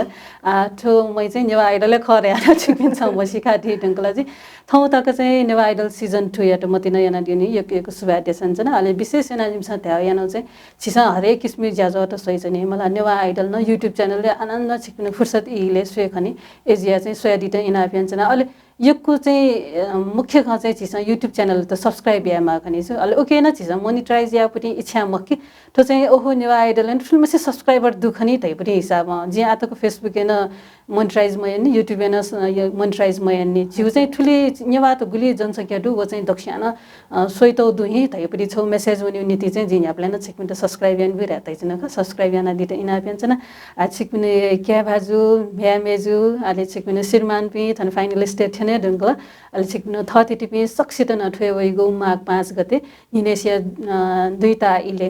आ, थ्व म्वाः चाहिँ नेवाः Idol हे खः धयाः छिकपिन्सं म्हसीका दी धुंकल जि। थौं तक चाहिँ नेवाः Idol season two-यात मतिना यानादीगुलिं यक्व यक्व सुभाय् देछानाच्वना। अले विशेष यानाः जिमिसं धायेगु यानाः चाहिँ झीसं हरेक किसिमया ज्याझ्वःत स्वयाच्वनी। मला नेवाः Idol नं YouTube channel-य् आनन्द छिकपिनि फुर्सद इलय् स्वये खनी। अय्‌जुयाः चाहिँ स्वयादीत इनाप यानाच्वना। अले यक्व चाहिँ, अ, मुख्य खँ चाहिँ झीसं YouTube channel-त subscribe यायेमाः खनी छु। अले उकिं नं झीसं monetize यायेगु पति इच्छा मखु कि, थ्व चाहिँ ओहो नेवाः Idol-य् थुलिमछि subscriber दु खनी धइगु पति हिसाबं। जिं आःतक Facebook-य् नं monetize मयानि, YouTube-य् नं स-, य-, monetize मयानि। झीगु चाहिँ थुलि नेवाःत गुलि जनसंख्या दु, व चाहिँ दक्वस्यां नं, अ, स्वयातःगु दु हिं धइगु पति छगू message वनेगु निंतिं चाहिँ जिं न्ह्याबलें नं छिकपिन्त subscribe यानाबी धयाः धयाच्वना खः। Subscribe यानादीत इनाप यानाच्वना। आ, छिकपिनि काय् भाजु, म्ह्याय् मय्‌जु, अले छिकपिनि श्रीमानपिं थन finalist-य् थ्यने धुंकल। अले छिकपिनि थःथितिपिं सकसित नं थ्व हे वइगु माघ पाँच गते न्हिनय्‌सिया, अ, दुई ता इलय्,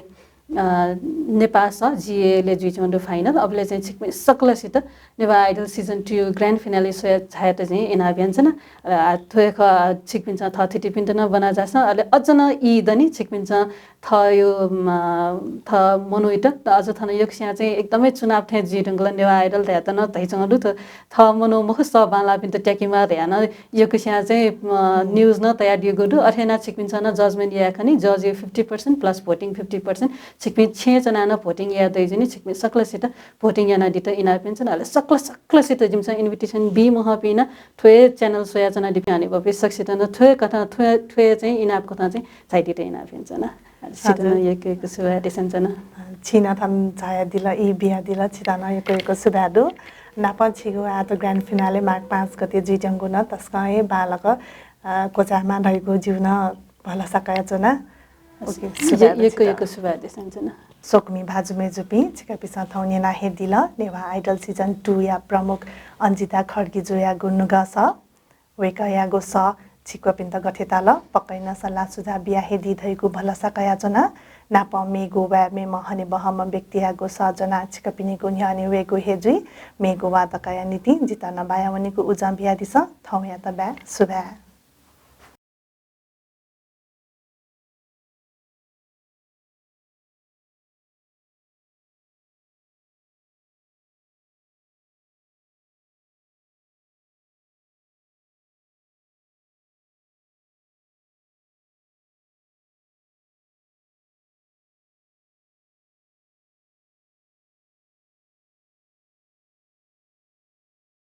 अ, नेपाः सः GAL-य् जुइच्वंगु दु final। अबलय् चाहिँ छिकपिं सकलसित Newah Idol season two grand finale स्वया झायेत जिं इनाप यानाच्वना। अ, आ, थ्व हे खः, छिकपिन्सं थःथितिपिन्त नं ब्वना झासँ। अले अझ नं ई दनि, छिकपिन्सं थःगु, म, थः मनूइत, अझ थन यक्वस्यां चाहिँ एकदमै चुनाव थें जुइ धुंकल नेवाः Idol धयात नं धयाच्वंगु दु। थः, थः मनू मखु, सः बांलाःपिन्त त्याकेमाः धयाः नं यक्वस्यां चाहिँ, म, news नं तयादीगु दु। अथे यानाः छिकपिन्सं नं judgement याये खनी। Judge-या fifty percent plus voting fifty percent। छिकपिं छेँय् च्वनाः नं voting याये दइ जुनि। छिकपिं सकलसित voting यानादीत इनाप यानाच्वना। अले सकल, सकलसित जिमिसं invitation बी महःपिं नं थ्व हे channel स्वयाच्वनादीपिं हनेबहःपिं सकसित नं थ्व हे कथं, थ्व हे, थ्व हे चाहिँ इनाप कथं चाहिँ झायादीत इनाप यानाच्वना। अले छित नं हजुर। यक्व यक्व सुभाय् देछानाच्वना। छिं नं थन झायादिल, ई बियादिल, छित नं यक्व यक्व सुभाय् दु। नापं छिगु आःत grand finale माघ पाँच गते जुइत्यंगु नं तसकं हे बांलाक, अ, क्वचायेमाः धइगु जिं नं भलसा कयाच्वना। OK, य-, सुभाय् दु यक्व छित। यक्व सुभाय् देछानाच्वना। स्वकुमि भाजु मय्‌जुपिं, छिकपिन्सं थौं न्यना हे दिल, नेवाः Idol season two-या प्रमुख अन्जिता खड्गीजुयागु नुगः सः। वय्‌कःयागु सः छिकपिन्त गथे ताल, पक्कै नं सल्लाह सुझाव बिया हे दी धइगु भलसा कयाच्वना। नापं मेगु वाय् मेम्ह हनेबहःम्ह व्यक्तियागु सः ज्वनाः छिकपिनिगु न्ह्यःने वयेगु हे जुइ। मेगु वादकया निंतिं जितः नं बाया वनेगु उजं बियादिसँ। थौंयात बाय्, सुभाय्।